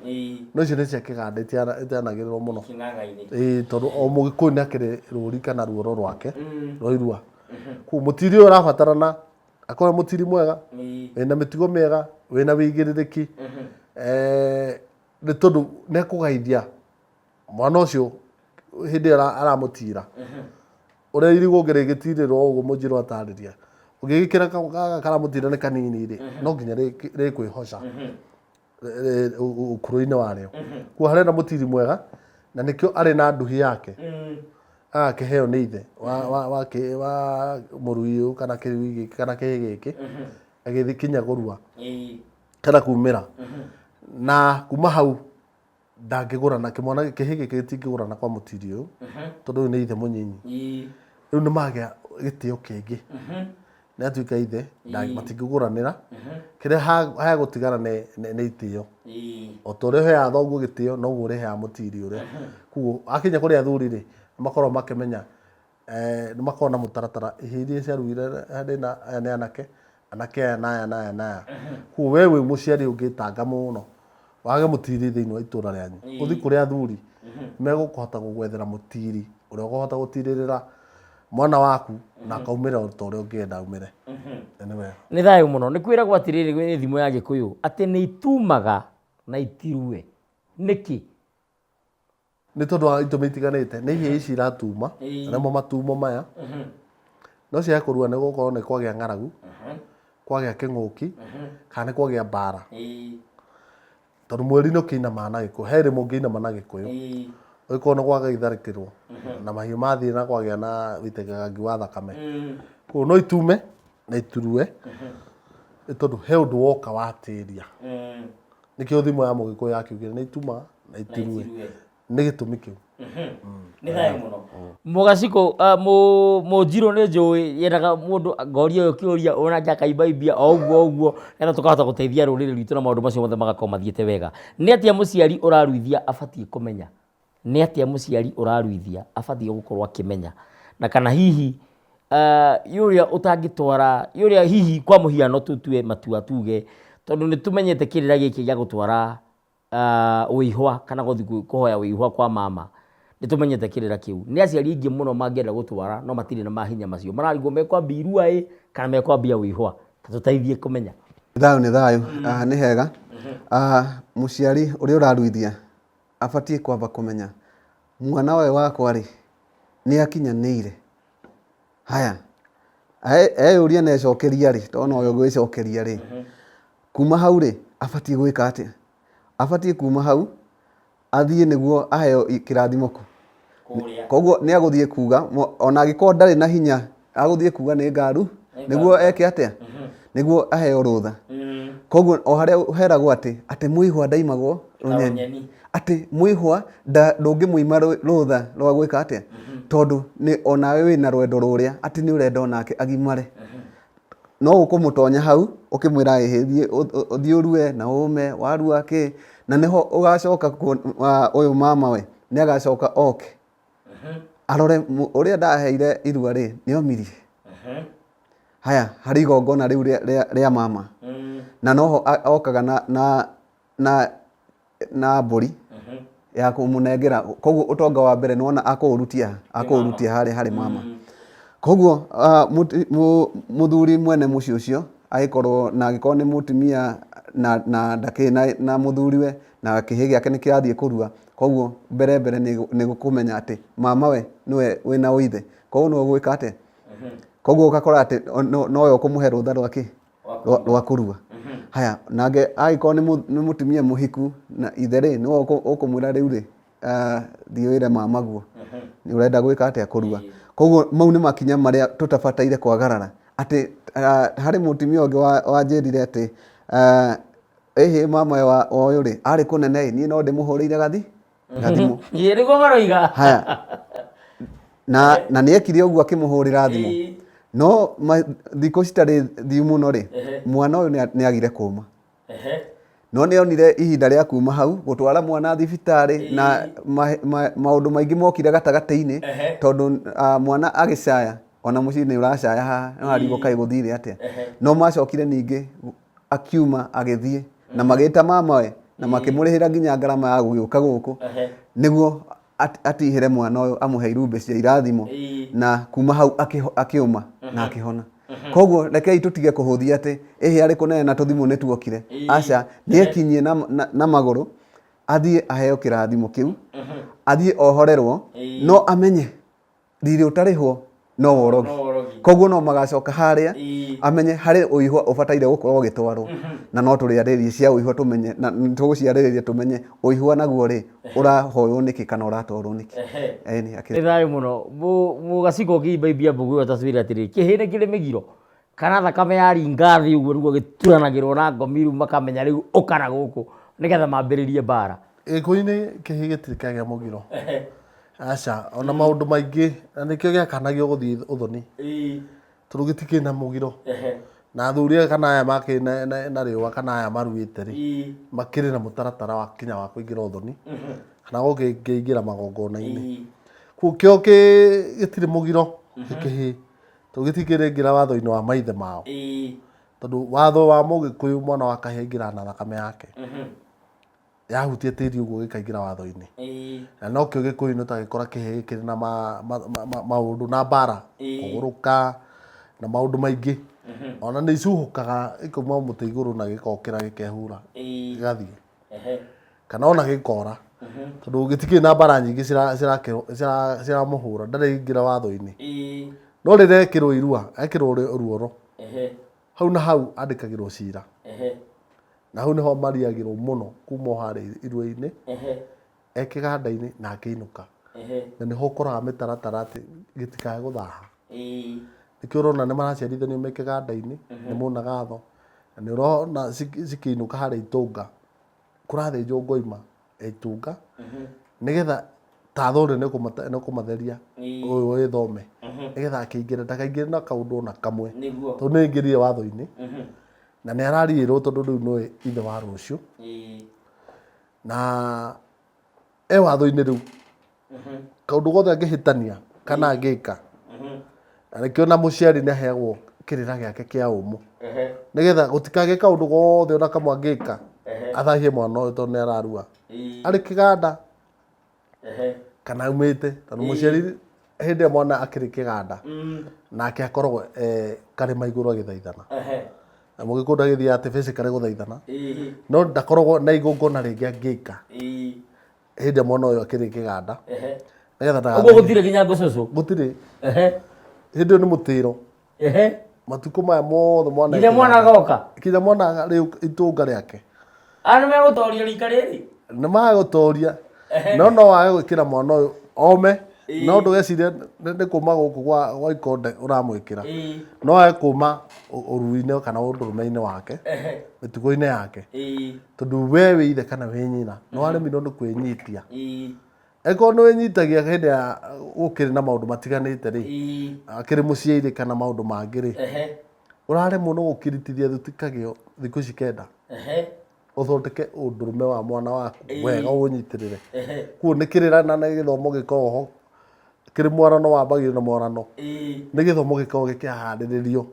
No icio nĩ cia kĩganda itianagĩrĩrwo mũno. Ĩĩ tondũ o mũgĩkũyũ nĩ akĩrĩ rũri kana ruoro rwake rwa irua. Koguo mũtiri ũyũ ũrabatarana akorwo mũtiri mwega, wĩna mĩtugo mĩega, wĩna wĩigĩrĩrĩki, nĩ tondũ nĩ ekũgaithia mwana ũcio hĩndĩ ĩyo aramũtira. Ũrĩa irigũ rĩgĩtirĩrwo ũguo mũnjirũ atarĩria, ũngĩgĩkĩra gaka karamũtira nĩ kanini rĩ, no nginya rĩkwĩhoca ũkũrũ-inĩ warĩo. Koguo harenda mũtiri mwega na nĩkĩo arĩ na nduhi yake agakĩheo nĩ ithe wa mũrui ũyũ kana kĩrui gĩkĩ kana kĩhĩĩ gĩkĩ agĩthiĩ kinya kũrua kana kumĩra. Na kuma hau ndangĩgũrana kĩmwana kĩhĩĩ gĩkĩ gĩtingĩgũrana kwa mũtiri ũyũ tondũ ũyũ nĩ ithe mũnyinyi. Rĩu nĩ magĩa gĩtĩo kĩngĩ nĩ atuĩka ithe matingĩgũranĩra kĩrĩa hegũtigara nĩ itĩo. O ta ũrĩa ũheaga thoguo gĩtĩo noguo ũrĩheaga mũtiri ũrĩa. Koguo akinya kũrĩ athuri rĩ, nĩ makoragwo makĩmenya nĩ makoragwo na mũtaratara ihĩĩ iria ciaruire harĩ na aya nĩ anake, anake aya na aya na aya na aya. Koguo we wĩ mũciari ũngĩtanga mũno wage mũtiri thĩinĩ wa itũra rĩanyu, ũthiĩ kũrĩ athuri megũkũhota gũgwethera mũtiri ũrĩa ũkũhota gũtirĩrĩra mwana waku na akaumĩra o ta ũrĩa ũngĩenda aumĩre. Nĩ wega. Nĩ thayũ mũno. Nĩ kwĩragwo atĩrĩrĩ nĩ thimo ya Gĩkũyũ atĩ nĩ itumaga na itirue. Nĩkĩ? Nĩ tondũ wa itũmi itiganĩte. Nĩ ihĩĩ ici iratuma, na nĩmo matumo maya. No ciage kũrua nĩ gũkorwo nĩ kwagĩa ng'aragu, kwagĩa kĩng'ũki, kana nĩ kwagĩa mbara. Tondũ mweri nĩ ũkĩinamaga na Gĩkũyũ, he rĩmwe ũngĩinama na Gĩkũyũ, ũgĩkorwo nĩ gwagĩtharĩkĩrwo na mahiũ mathiĩ na kwagĩa na wĩitangagi wa thakame. Koguo no itume na iturue, nĩ tondũ he ũndũ woka watĩria. Nĩkĩo thimo ya Mũgĩkũyũ yakiugire nĩ itumaga na itirue. Nĩ gĩtũmi kĩu. Nĩ thayũ mũno. Mũgacikũ, mũnjirũ nĩ njũĩ yendaga mũndũ ngoria ũyũ kĩũria onake akaimbaimbia o ũguo o ũguo nĩgetha tũkahota gũteithia rũrĩrĩ rwitũ na maũndũ macio mothe magakorwo mathiĩte wega. Nĩ atĩa mũciari ũraruithia abatiĩ kũmenya? Nĩ atĩa mũciari ũraruithia abatiĩ gũkorwo akĩmenya? Na kana hihi ũrĩa ũtangĩtwara, ũrĩa hihi kwa mũhiano tũtue matua tuge tondũ nĩ tũmenyete kĩrĩra gĩkĩ gĩa gũtwara ũihwa kana gũthiĩ kũhoya ũihwa kwa mama, nĩ tũmenyete kĩrĩra kĩu. Nĩ aciari aingĩ mũno mangĩenda gũtwara no matirĩ na mahinya macio. Mararigwo mekwambia irua ĩ kana mekwambia ũihwa. Ta tũteithie kũmenya. Thayũ nĩ thayũ, nĩ hega. Mũciari ũrĩa ũraruithia abatiĩ kwamba kũmenya mwana ũyũ wakwa rĩ, nĩ akinyanĩire. Haya, eyũria na ecokeria rĩ, tondũ nowe ũgwĩcokeria rĩ, kuma hau rĩ, abatiĩ gwĩka atĩa? Abatiĩ kuma hau athiĩ nĩguo aheo kĩrathimo kũ? Koguo nĩ agũthiĩ kuga ona angĩkorwo ndarĩ na hinya agũthiĩ kuga nĩ ngaru nĩguo eke atĩa? Nĩguo aheo rũtha. Koguo o harĩa heragwo atĩ atĩ mũihwa ndaimagwo rũnyeni. Atĩ mũihwa ndũngĩmũima rũtha rwa gwĩka atĩa? Tondũ nĩ onawe wĩna rwendo rũrĩa atĩ nĩ ũrenda onake agimare. No ũkũmũtonya hau ũkĩmwĩra ĩhĩ thiĩ ũthiĩ ũrue na ũme warua kĩ na nĩho ũgacoka ũyũ mama we nĩ agacoka oke arore ũrĩa ndaheire irua rĩ nĩ omirie. Haya harĩ igongona rĩu rĩa mama na noho okaga na mbũri ya kũmũnengera. Koguo ũtonga wa mbere nĩwona akũũrutia akũũrutia harĩa harĩ mama. Koguo mũthuri mwene mũciĩ ũcio agĩkorwo na angĩkorwo nĩ mũtumia na ndakĩrĩ na mũthuriwe na kĩhĩĩ gĩake nĩ kĩrathiĩ kũrua, koguo mbere mbere nĩ kũmenya atĩ mamawe nĩwe wĩna ũithe, koguo nĩwe ũgwĩka atĩa? Koguo ũgakora atĩ nowe ũkũmũhe rũtha rwa kĩ? Rwa kũrua. Haya, nake angĩkorwo nĩ mũtumia mũhiku na ithe rĩ, nĩwe ũkũmwĩra rĩu rĩ, thiĩ wĩre mamaguo nĩ ũrenda gwĩka atĩa? Kũrua. Koguo mau nĩ makinya marĩa tũtabataire kwagarara atĩ harĩ mũtumia ũngĩ wanjĩrire atĩ ĩhĩ mama wa ũyũ rĩ, arĩ kũnene ĩ, niĩ no ndĩmũhũrĩire gathimũ. Ĩĩ nĩguo maroiga. Haya. Na nĩ ekire ũguo akĩmũhũrĩra thimũ. No thikũ citarĩ thiu mũno rĩ, mwana ũyũ nĩ agire kũma. No nĩ onire ihinda rĩa kuma hau gũtwara mwana thibitarĩ na maũndũ maingĩ mokire gatagatĩ-inĩ tondũ mwana agĩcaya ona mũciĩ nĩ ũracaya haha nĩ ũrarigwo kaĩ gũthire atĩa. No macokire ningĩ akiuma agĩthiĩ na magĩta mamawe na makĩmũrĩhĩra nginya ngarama ya gũgĩũka gũkũ nĩguo atihĩre mwana ũyũ amũhe irumbĩ cia irathimo na kuma hau akĩũma na akĩhona. Koguo rekei tũtige kũhũthia atĩ ĩhĩ arĩ kũnene na tũthimũ nĩ tuokire. Aca, nĩ ekinyie na magũrũ athiĩ aheo kĩrathimo kĩu, athiĩ ohorerwo, no amenye thirĩ ũtarĩhwo no worogi. No worogi. Koguo no magacoka harĩa amenye harĩ ũihwa ũbataire gũkorwo ũgĩtwarwo, na no tũrĩarĩrie cia ũihwa tũmenye, na tũgũciarĩrĩria tũmenye ũihwa naguo rĩ ũrahoywo nĩkĩ kana ũratwarwo nĩkĩ. Ĩni, akĩrĩ. Nĩ thayũ mũno. Mũgaciko ũngĩimbaimbia mbũgũ ĩyo ta twĩre atĩrĩrĩ, kĩhĩ nĩ kĩrĩ mĩgiro? Kana thakame yaringa thĩ ũguo nĩguo gĩturanagĩrwo na ngomi rĩu makamenya rĩu ũka na gũkũ nĩgetha mambĩrĩrie mbara? Gĩkũyũ-inĩ kĩhĩ gĩtirĩ kĩagĩa mũgiro. Aca, ona maũndũ maingĩ, na nĩkĩo gĩakanagio gũthiĩ ũthoni. Tondũ gĩtikĩrĩ na mũgiro. Na athuri aya kana aya makĩrĩ na rĩũa kana aya maruĩte rĩ, makĩrĩ na mũtaratara wa kinya wa kũingĩra ũthoni, kana gũkĩingĩra magongona-inĩ. Koguo kĩo gĩtirĩ mũgiro, gĩkĩhĩ, tondũ gĩtikĩrĩ watho-inĩ wa maithe mao. Tondũ watho wa mũgĩkũyũ mwana wa kahĩĩ aingĩraga na thakame yake. Yahutia tĩri ũguo gĩkaingĩra watho-inĩ. Na nokĩo gĩkũyũ-inĩ ũtagĩkora kĩhĩĩ gĩkĩrĩ na maũndũ na mbara, kũgũrũka na maũndũ maingĩ. Ona nĩ icuhũkaga ikauma mũtĩ igũrũ na gĩkokĩra gĩkehura gĩgathiĩ. Kana ona gĩkora. Tondũ gĩtikĩrĩ na mbara nyingĩ ciramũhũra, ndarĩ aingĩra watho-inĩ. No rĩrĩa ekĩrwo irua, ekĩrwo ruoro, hau na hau andĩkagĩrwo cira. Na hau nĩho mariagĩrwo mũno kuma o harĩa irua-inĩ, e kĩganda-inĩ na akĩinũka. Na nĩho ũkoraga mĩtaratara atĩ gĩtikae gũthaha. Nĩkĩo ũrona nĩ maraciarithanio me kĩganda-inĩ, nĩ mona gatho. Na nĩ ũrona cikĩinũka harĩa Itunga, kũrathĩnjwo ngoima ya Itunga. Nĩgetha ta thore nĩ kũmatheria ũyũ wĩthome, nĩgetha akĩingĩre ndakaingĩre na kaũndũ ona kamwe, tondũ nĩ aingĩrire watho-inĩ na nĩ arariĩrwo, tondũ rĩu nĩwe ithe wa rũciũ na e watho-inĩ rĩu. Kaũndũ gothe angĩhĩtania kana angĩka, na nĩkĩo na mũciari nĩ aheagwo kĩrĩra gĩake kĩa ũmũ, nĩgetha gũtikagĩe kaũndũ gothe ona kamwe angĩka athahie mwana ũyũ, tondũ nĩ ararua arĩ kĩganda kana aumĩte, tondũ mũciari hĩndĩ ĩrĩa mwana akĩrĩ kĩganda nake akoragwo karĩma igũrũ agĩthaithana, na mũgĩkũyũ ndagĩthiaga atĩ physically gũthaithana, no ndakoragwo na igongona rĩngĩ angĩka hĩndĩ ĩrĩa mwana ũyũ akĩrĩ kĩganda, nĩgetha ũguo gũtirĩ nginya ngũcũcũ. Gũtirĩ. Hĩndĩ ĩyo nĩ mũtĩro. Matukũ maya mothe mwana nginya mwana agoka. Kinya mwana rĩu itũnga rĩake. Aya nĩ megũtoria rika rĩrĩ. Nĩ magũtoria, no no wage gwĩkĩra mwana ũyũ ome, no ndũgecirie nĩ kuma gũkũ gwa ikonde ũramwĩkĩra. No wage kuma ũrui-inĩ kana ũndũrũme-inĩ wake, mĩtugo-inĩ yake, tondũ we wĩ ithe kana wĩ nyina nĩ waremirwo nĩ kwĩnyitia. Angĩkorwo nĩ wĩnyitagia hĩndĩ ya gũkĩrĩ na maũndũ matiganĩte rĩ, akĩrĩ mũciĩ-rĩ kana maũndũ mangĩ rĩ, ũraremwo nĩ gũkiritithia thuti kagĩo thikũ ici 9, ũthondeke ũndũrũme wa mwana waku wega, ũnyitĩrĩre. Kuo nĩ kĩrĩra na nĩ gĩthomo gĩkoragwo ho kĩrĩ mwarano, wambagio na mwarano, nĩ gĩthomo gĩkoragwo gĩkĩharĩrĩrio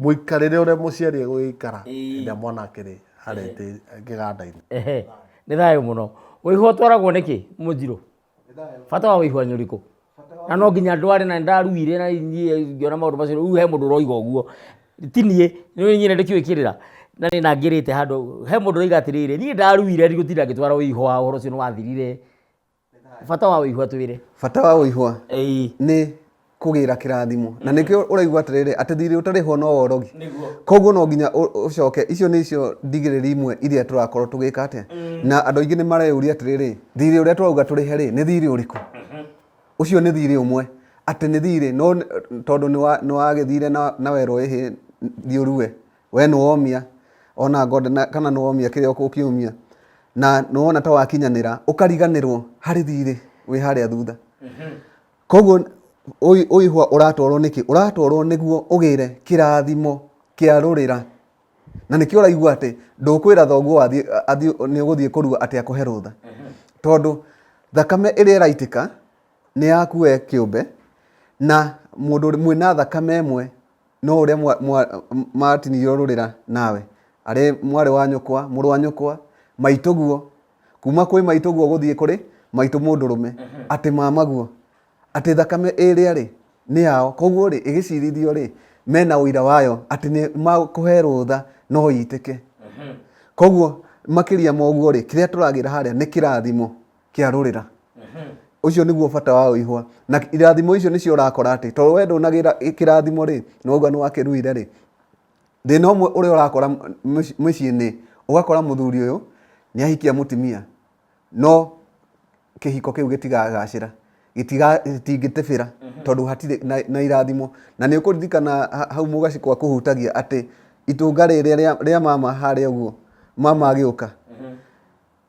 mũikarĩre ũrĩa mũciari egũgĩikara hĩndĩ ĩrĩa mwana akĩrĩ harĩa kĩganda-inĩ. Ehe, nĩ thayũ mũno. Wĩihwa ũtwaragwo nĩkĩ mũnjirũ? Bata wa wĩihwa nĩ ũrĩkũ? Na no nginya ndware na nĩndaruire na niĩ ngĩona maũndũ macio, rĩu he mũndũ ũroiga ũguo, ti niĩ, nĩ niĩ ndĩkĩũĩ kĩrĩra na nĩ nangĩrĩte handũ, he mũndũ ũroiga atĩrĩrĩ, niĩ ndaruire ndigũtinda ngĩtwara wĩihwa, ũhoro ũcio nĩ wathirire. Bata wa wĩihwa twĩre. Bata wa wĩihwa nĩ kũgĩra kĩrathimo, na nĩkĩo ũraigua atĩrĩrĩ, atĩ thirĩ ũtarĩhwo no worogi. Koguo no nginya ũcoke. Icio nĩcio ndigĩrĩri imwe iria tũrakorwo tũgĩka atĩa, na andũ aingĩ nĩ mareyũria atĩrĩrĩ, thirĩ ũrĩa tũrauga tũrĩhe rĩ, nĩ thirĩ ũrĩkũ ũcio? Nĩ thirĩ ũmwe atĩ nĩ thirĩ no tondũ nĩ wagĩthire na werwo ĩhĩ thiĩ ũrue, we nĩ womia ona ngonde kana nĩ womia kĩrĩa ũkũkĩũmia na nĩ wona ta wakinyanĩra, ũkariganĩrwo harĩ thirĩ wĩ harĩa thutha. Koguo ũihwa ũratwarwo nĩkĩ? Ũratwarwo nĩguo ũgĩre kĩrathimo kĩa rũrĩra, na nĩkĩo ũraigua atĩ ndũkwĩra thoguo wathiĩ athiĩ nĩ ũgũthiĩ kũrua atĩ akũhe rũtha, tondũ thakame ĩrĩa ĩraitĩka nĩ yaku we kĩũmbe, na mũndũ mwĩna thakame ĩmwe no ũrĩa matinirio rũrĩra nawe, arĩ mwarĩ wa nyũkwa, mũrũ wa nyũkwa, maitũguo, kuma kwĩ maitũguo gũthiĩ kũrĩ maitũ mũndũrũme, atĩ mamaguo, atĩ thakame ĩrĩa rĩ nĩ yao. Koguo rĩ, ĩgĩcirithio rĩ, mena ũira wayo atĩ nĩ makũhe rũtha no ĩitĩke. Koguo makĩria ma ũguo rĩ, kĩrĩa tũragĩra harĩa nĩ kĩrathimo kĩa rũrĩra. Ũcio nĩguo bata wa ũihwa, na irathimo icio nĩcio ũrakora atĩ tondũ we ndũnagĩra kĩrathimo rĩ, nĩwauga nĩwakĩruire rĩ, thĩna ũmwe ũrĩa ũrakora mĩciĩ-inĩ, ũgakora mũthuri ũyũ nĩ ahikia mũtumia, no kĩhiko kĩu gĩtigagacĩra, gĩtingĩtĩbĩra tondũ hatirĩ na irathimo. Na nĩ ũkũririkana hau mũgacikwa kũhutagia atĩ itũnga rĩrĩa rĩa mama harĩa ũguo, mama agĩũka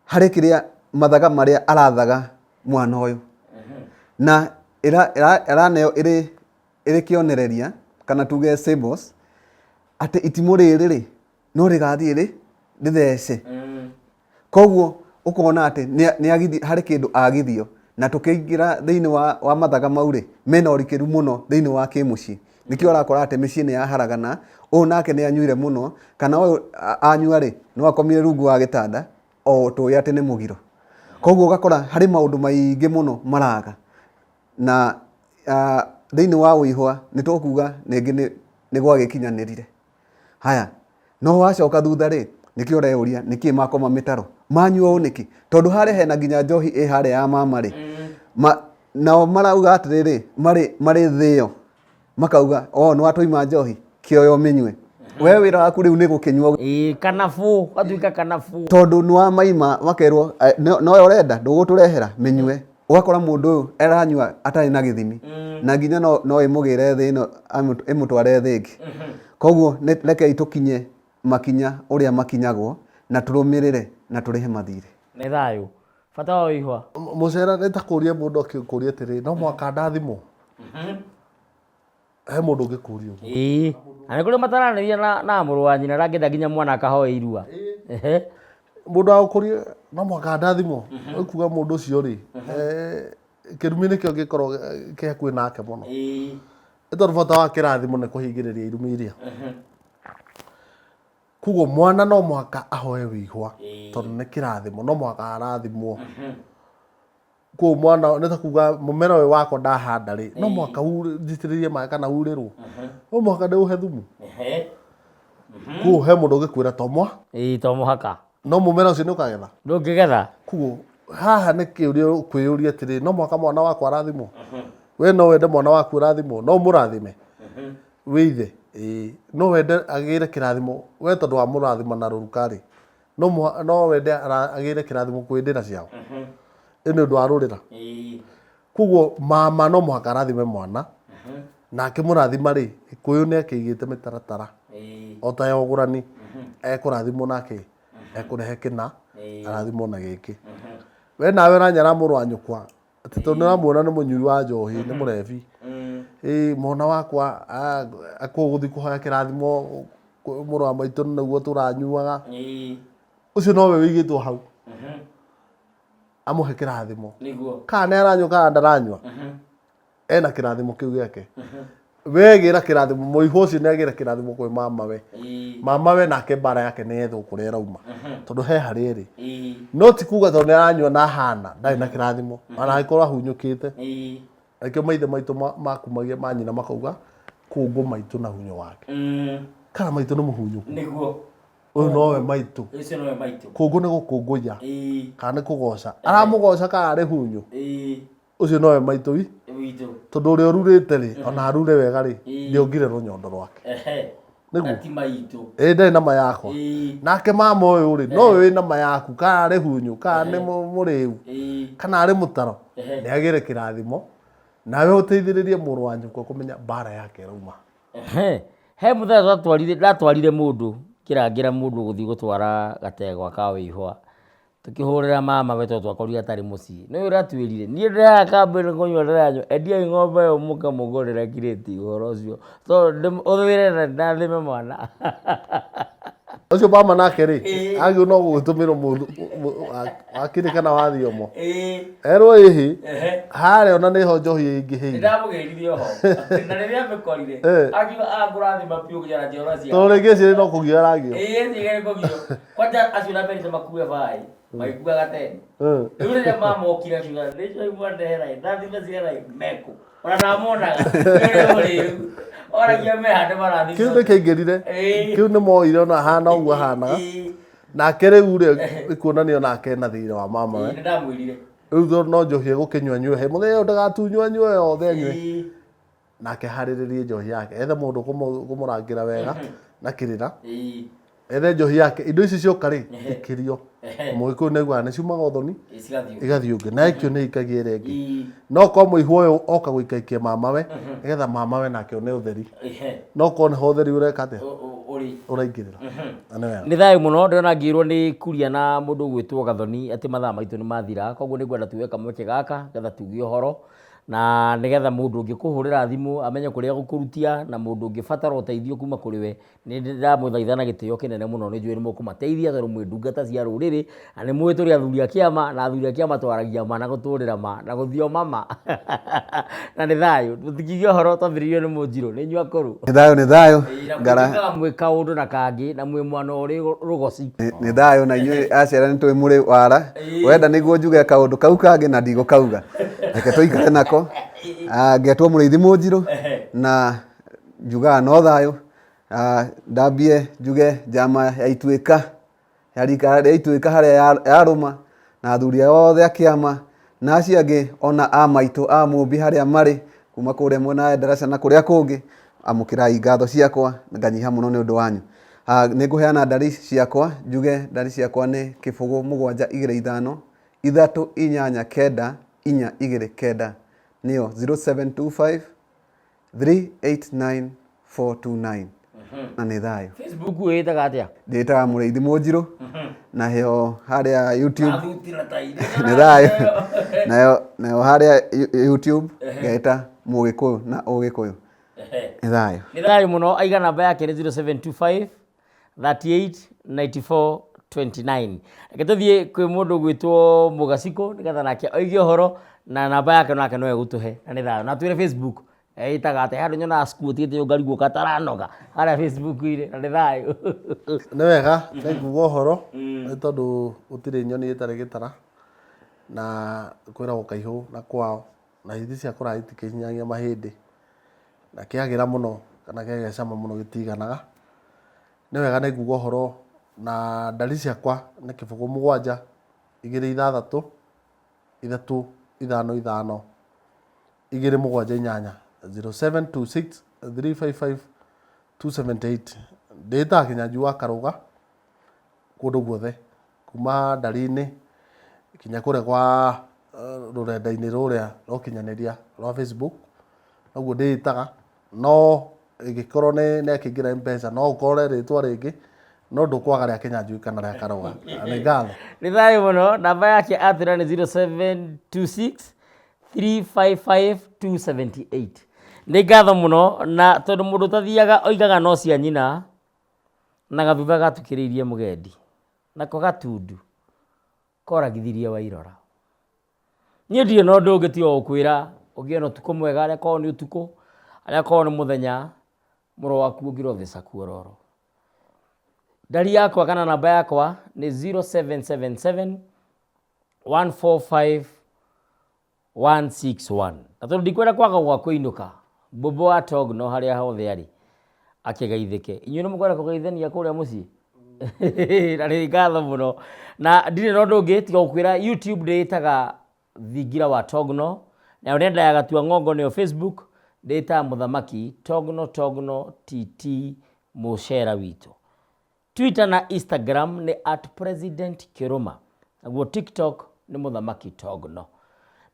harĩ kĩrĩa mathaga marĩa arathaga mwana ũyũ, na ĩraneo ĩrĩ kĩonereria kana tuge symbols atĩ itimũ rĩrĩ rĩ no rĩgathiĩ rĩ rĩthece. Koguo ũkona atĩ harĩ kĩndũ agithio, na tũkĩingĩra thĩinĩ wa mathaga mau rĩ, mena ũrikĩru mũno thĩinĩ wa kĩmũciĩ. Nĩkĩo ũrakora atĩ mĩciĩ nĩ yaharagana, ũyũ nake nĩ anyuire mũno, kana ũyũ anyua rĩ, no akomire rungu wa gĩtanda, o tũĩ atĩ nĩ mũgiro. Koguo ũgakora harĩ maũndũ maingĩ mũno maraga, na thĩinĩ wa ũihwa nĩ tũkuga rĩngĩ nĩ gwagĩkinyanĩrire. Haya, no wacoka thutha rĩ, nĩkĩo ũreyũria nĩkĩ makoma mĩtaro, manyua ũũ nĩkĩ? Tondũ harĩa hena nginya njohi ĩ harĩa ya mama rĩ, nao marauga atĩrĩrĩ, marĩ thĩo, makauga o nĩ watũima njohi, kĩoya ũmĩnyue. We wĩra waku rĩu nĩ gũkĩnyua. Ĩĩ, kanabũ, gatuĩka kanabũ. Tondũ nĩ wamaima makerwo, nowe ũrenda, ndũgũtũrehera, mĩnyue. Ũgakora mũndũ ũyũ aranyua atarĩ na gĩthimi, na nginya no ĩmũgĩre thĩ ĩno, ĩmũtware thĩ ĩngĩ. Koguo rekei tũkinye makinya ũrĩa makinyagwo na tũrũmĩrĩre na tũrĩhe mathirĩ. Nĩ thayũ. Bata wa wĩihwa. Mũcera nĩ ta kũria mũndũ akĩkũria atĩrĩ, no mũhaka ndathimwo? He mũndũ ũngĩkũria ũguo. Ĩĩ. Na nĩ kũrĩ mataranĩria na mũrũ wa nyina ndangĩenda nginya mwana akahoe irua. Ehe. Mũndũ agũkũria no mũhaka ndathimwo, ũkuga mũndũ ũcio rĩ, kĩrumi nĩkĩo gĩkorwo kĩ hakuhĩ nake mũno. Nĩ tondũ bata wa kĩrathimo nĩ kũhingĩrĩria irumi iria. Koguo mwana no mũhaka ahoe wĩihwa tondũ nĩ kĩrathimo, no mũhaka arathimwo. Koguo mwana nĩ ta kuga mũmera ũyũ wakwa ndahanda rĩ, no mũhaka njitĩrĩrie maĩ kana urĩrwo, no mũhaka ndĩũhe thumu. Koguo he mũndũ ũngĩkwĩra to mwa. Ĩĩ to mũhaka. No mũmera ũcio nĩ ũkagetha? Ndũngĩgetha. Koguo haha nĩ kĩũria ũkwĩyũria atĩrĩ, no mũhaka mwana wakwa arathimwo? We no wende mwana waku arathimwo? No ũmũrathime? Wĩ ithe? Ĩĩ. No wende agĩre kĩrathimo? We tondũ wamũrathima na rũruka rĩ, no wende agĩre kĩrathimo kwĩ ndĩra ciao? Ĩ nĩ ũndũ wa rũrĩra. Koguo mama no mũhaka arathime mwana, na akĩmũrathima rĩ, Gĩkũyũ nĩ akĩigĩte mĩtaratara o ta ya ũgũrani, ekũrathimwo nake ekũrehe kĩna, arathimwo na gĩkĩ. We nawe ũranyara mũrũ wa nyũkwa, atĩ tondũ nĩũramuona nĩ mũnyui wa njohi, nĩ mũrebi. Ĩ mwana wakwa akũgũthiĩ kũhoya kĩrathimo mũrũ wa maitũ nĩguo tũranyuaga. Ũcio nowe wĩigĩtwo hau. Amũhe kĩrathimo. Kana nĩ aranyua kana ndaranyua. Ena kĩrathimo kĩu gĩake. We gĩra kĩrathimo, mũihũ ũcio nĩ agĩra kĩrathimo kwĩ mama we. Mama we nake mbara yake nĩ yethwo kũrĩa ĩrauma. Tondũ he harĩa ĩrĩ. No ti kuga tondũ nĩ aranyua na ahana ndarĩ na kĩrathimo. Ona angĩkorwo ahunyũkĩte. Nakĩo maithe maitũ makumagia manyina makauga kũngũ maitũ na hunyo wake. Kana maitũ nĩ mũhunyũku. Nĩguo. Ũyũ nowe maitũ. Ũcio nowe maitũ. Kũngũ nĩ gũkũngũiya. Kana nĩ kũgoca. Aramũgoca kana arĩ hunyũ. Ũcio nowe maitũ wi. Witũ. Tondũ ũrĩa ũrurĩte rĩ, ona arure wega rĩ, ndĩongire rũnyondo rwake. Nĩguo. Na ti maitũ. Ĩĩ ndarĩ na ma yakwa. Nake mama ũyũ rĩ, nowe wĩna ma yaku, kana arĩ hunyũ, kana nĩ mũrĩu, kana arĩ mũtaro, nĩ agĩre kĩrathimo, nawe ũteithĩrĩrie mũrũ wa nyũkwa kũmenya mbara yake ĩrauma. He mũthenya twatwarire, ndatwarire mũndũ, ngĩrangĩra mũndũ gũthiĩ gũtwara gategwa ka wĩihũa. Tũkĩhũrĩra mama we tondũ twakorire atarĩ mũciĩ. Nĩũĩ ũrĩa atwĩrire, niĩ ndĩraga kambĩ nĩ kũnyua ndĩranyua, endiai ng'ombe ĩyo mũke mũngũrĩre kirĩti ũhoro ũcio. Tondũ ũthĩre na ndathime mwana. Ũcio mama nake rĩ, agĩrĩirwo no gũgĩtũmĩrwo mũndũ wakiri kana wa thiomo. Erwo ĩhĩ, harĩa ona nĩho njohi ĩingĩhĩire. Nĩndamũgĩrire oho. Na rĩrĩa amĩkorire, akiuga angũrathima biũ nginya na njiarwa ciake. Tondũ rĩngĩ eciria no kũgio aragio. Ĩĩ eciria nĩ kũgio. Kwanja acio na merĩte makue baĩ, magĩkuaga teni. Rĩu rĩrĩa mamokire akiuga, nĩ njohi mwandehera ĩ, ndathime ciana ĩ, mekũ. Ona ndamonaga, nĩ ũrĩu. Oragia me handũ marathiĩ. Kĩu nĩ kĩaingĩrire. Kĩu nĩ moire ona hana ũguo ahanaga. Nake rĩu rĩ, nĩ kuonania onake ena thirĩ wa mama we. Nĩ ndamwĩrire. Rĩu tondũ no njohi egũkĩnyua anyue, he mũthenya ũyũ ndagatunywo anyue yothe anyue. Nake harĩrĩrie njohi yake, ethe mũndũ ũkũmũrangĩra wega na kĩrĩra. Ethe njohi yake, indo ici cioka rĩ, ikĩrio. Mũgĩkũyũ nĩ augaga nĩ ciumaga ũthoni, igathiĩ ũngĩ. Na ĩkio nĩ ĩikagia ĩrĩa ĩngĩ. No korwo mũihwa ũyũ oka gũikaikia mamawe, nĩgetha mamawe nake one ũtheri. No korwo nĩho ũtheri ũreka atĩa? Ũraingĩrĩra. Na nĩ wega. Nĩ thayũ mũno, ndĩrona ngĩrwo nĩ Kuria na mũndũ ũgwĩtwo Gathoni atĩ mathaa maitũ nĩ mathira, koguo nĩ ngwenda tuoe kamweke gaka nĩgetha tuge ũhoro, na nĩgetha mũndũ ũngĩkũhũrĩra thimũ amenye kũrĩa egũkũrutia, na mũndũ ũngĩbatara ũteithio kuma kũrĩ we, Nĩ ndĩramũthaitha na gĩtĩo kĩnene mũno, nĩ njũĩ nĩ mũkũmateithia tondũ mwĩ ndungata cia rũrĩrĩ, na nĩ mũĩ tũrĩ athuri a kĩama, na athuri a kĩama twaragia ma na gũtũrĩra ma, na gũthioma ma, na nĩ thayũ. Tũtingiuga ũhoro twambĩrĩirio nĩ Mũnjirũ, nĩ inyuĩ akũrũ. Nĩ thayũ, nĩ thayũ. Ngara. Mwĩ kaũndũ na kangĩ, na mwĩ mwana ũrĩ rũgoci. Nĩ thayũ na inyuĩ aciara nĩ tũĩ mũrĩ wara. Wenda nĩguo njuge kaũndũ kau kangĩ na ndigũkauga. Reke tũikare nako. Ngetwo Mũrĩithi Mũnjirũ na njugaga no thayũ. Ndambie njuge njama ya Ituĩka, ya rika rĩa Ituĩka harĩa yarũma, na athuri othe a kĩama, na acio angĩ ona a maitũ a Mũmbi harĩa marĩ, kuma kũrĩa mwena wa Endarasha na kũrĩa kũngĩ, amũkĩrai ngatho ciakwa, nganyiha mũno nĩ ũndũ wanyu. Nĩ ngũheana ndari ciakwa, njuge ndari ciakwa nĩ kĩbũgũ mũgwanja igĩrĩ ithano, ithatũ inyanya kenda, inya igĩrĩ kenda, nĩyo 0725 389429 na nĩ thayũ. Facebook wĩĩtaga atĩa? Ndĩĩtaga Mũrĩithi Mũnjirũ. Nayo harĩa YouTube nĩ thayũ. Nayo harĩa YouTube ngeta Mũgĩkũyũ na Ũgĩkũyũ. Nĩ thayũ. Nĩ thayũ mũno. Aiga namba yake nĩ 0725 38 94 29. Reke tũthiĩ kwĩ mũndũ ũgwĩtwo Mũgacikũ nĩgetha nake oige ũhoro na namba yake nake no egũtũhe, na nĩ thayũ. Na twĩre Facebook ĩtaga atĩa, handũ nyonaga squat ngarigwo kataranoga harĩa Facebook-inĩ, na nĩ thayũ. Nĩ wega nĩ nguga ũhoro nĩ tondũ gũtirĩ nyoni ĩtarĩ gĩtara, na kwĩragwo kaihũ na kwao, na hithi cia kũraya itikĩhinyagia mahĩndĩ, na kĩagĩra mũno kana kĩagĩa cama mũno gĩtiganaga. Nĩ wega nĩ nguga ũhoro na ndari ciakwa nĩ 0 7 2 6 3 5 5 2 7 8 0726 355 278. Ndĩtaga Kĩnyanjui wa Karũga kũndũ guothe, kuma ndari-inĩ kinya kũrĩa kwa rũrenda-inĩ rũrĩa rwa ũkinyanĩria rwa Facebook, noguo ndĩĩtaga. No ĩngĩkorwo nĩ akĩingĩra M-Pesa no ũkore rĩtwa rĩngĩ, no ndũkwaga rĩa Kĩnyanjui kana rĩa Karũga. Nĩ ngatho. Nĩ thayũ mũno. Namba yake atwĩra nĩ 0726 355 278. Nĩ ngatho mũno, na tondũ mũndũ ũtathiaga oigaga no cia nyina, na gathutha gatukĩrĩirie mũgendi, nako gatundu koragithirie wairora. Niĩ ndirĩ na ũndũ ũngĩ tiga gũkwĩra ũgĩe na ũtukũ mwega, arĩa korwo nĩ ũtukũ, arĩa korwo nĩ mũthenya, mũro waku ũngĩrotheca kuororo. Ndari yakwa kana namba yakwa nĩ 0777 145 161. Na tondũ ndikwenda kwaga gwa kũinũka, mbũmbũ wa Togno harĩa hothe arĩ akĩgeithĩke. Inyuĩ nĩ mũkwenda kũgeithania kũrĩa mũciĩ? Na nĩ ngatho mũno. Na ndirĩ na ũndũ ũngĩ tiga gũkwĩra YouTube ndĩĩtaga Thingira wa Togno, nayo nenda ya Gatua Ng'ongo nĩyo Facebook ndĩĩtaga Mũthamaki Togno Togno TT mũcera witũ. Twitter na Instagram nĩ at President Kĩrũma, naguo TikTok nĩ Mũthamaki Togno.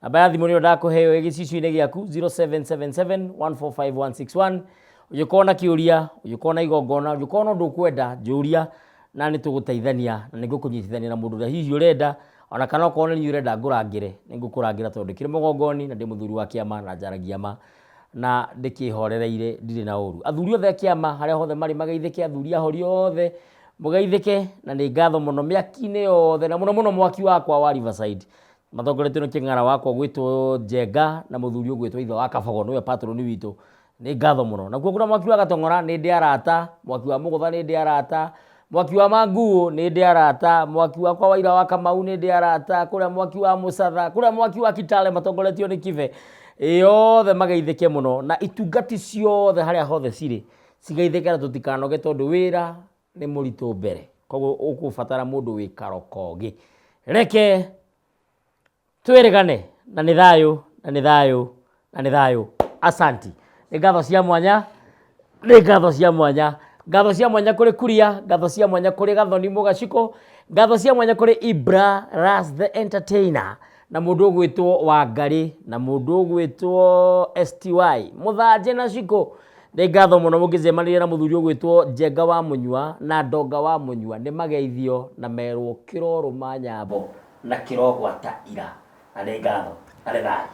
Namba ya thimũ nĩyo ndakũheo ĩ gĩcicio-inĩ gĩaku 0777 145 161. Ũngĩkorwo na kĩũria, ũngĩkorwo na igongona, ũngĩkorwo na ũndũ ũkwenda njũria, na nĩ tũgũteithania na nĩ ngũkũnyitithania na mũndũ ũrĩa hihi ũrenda, ona kana okorwo nĩ niĩ ũrenda ngũrangĩre, nĩ ngũkũrangĩra tondũ ndĩkĩrĩ mũgongoni na ndĩ mũthuri wa kĩama na njaragia ma na ndĩkĩhorereire, ndirĩ na ũru. Athuri othe a kĩama harĩa hothe marĩ mageithĩke, athuri ahori othe mũgeithĩke, na nĩ ngatho mũno mĩaki-inĩ yothe, na mũno mũno mwaki wakwa wa Riverside matongoretio nĩ kĩng'ara wakwa gwĩtwo Njenga na mũthuri ũgwĩtwo ithe wa Kabogo nĩwe patroni witũ. Nĩ ngatho mũno. Nakuo kuna mwaki wa Gatong'ora nĩ ndĩ arata, mwaki wa Mũgũtha nĩ ndĩ arata, mwaki wa Manguũ nĩ ndĩ arata, mwaki wakwa wa Ira wa Kamau nĩ ndĩ arata, kũrĩa mwaki wa Mũcatha, kũrĩa mwaki wa Kitale matongoretio nĩ Kibe, yothe mageithĩke mũno, na itungati ciothe harĩa hothe cirĩ cigeithĩke na tũtikanoge tondũ wĩra nĩ mũritũ mbere. Koguo ũkũbatara mũndũ wĩ karokogĩ. Reke twĩrĩgane, na nĩ thayũ, na nĩ thayũ, na nĩ thayũ. Asanti. Nĩ ngatho cia mwanya, nĩ ngatho cia mwanya. Ngatho cia mwanya kũrĩ Kuria, ngatho cia mwanya kũrĩ Gathoni Mũgacikũ, ngatho cia mwanya kũrĩ Ibra Ras the Entertainer, na mũndũ ũgwĩtwo Wangarĩ, na mũndũ ũgwĩtwo STY, Mũthanje na Cikũ. Nĩ ngatho mũno mũngĩcemania na mũthuri ũgwĩtwo Njenga wa Mũnyua na Ndonga wa Mũnyua, nĩ mageithio na merwo kĩrorũma nyambo na kĩrogwata ira. Na nĩ ngatho, na nĩ thayũ.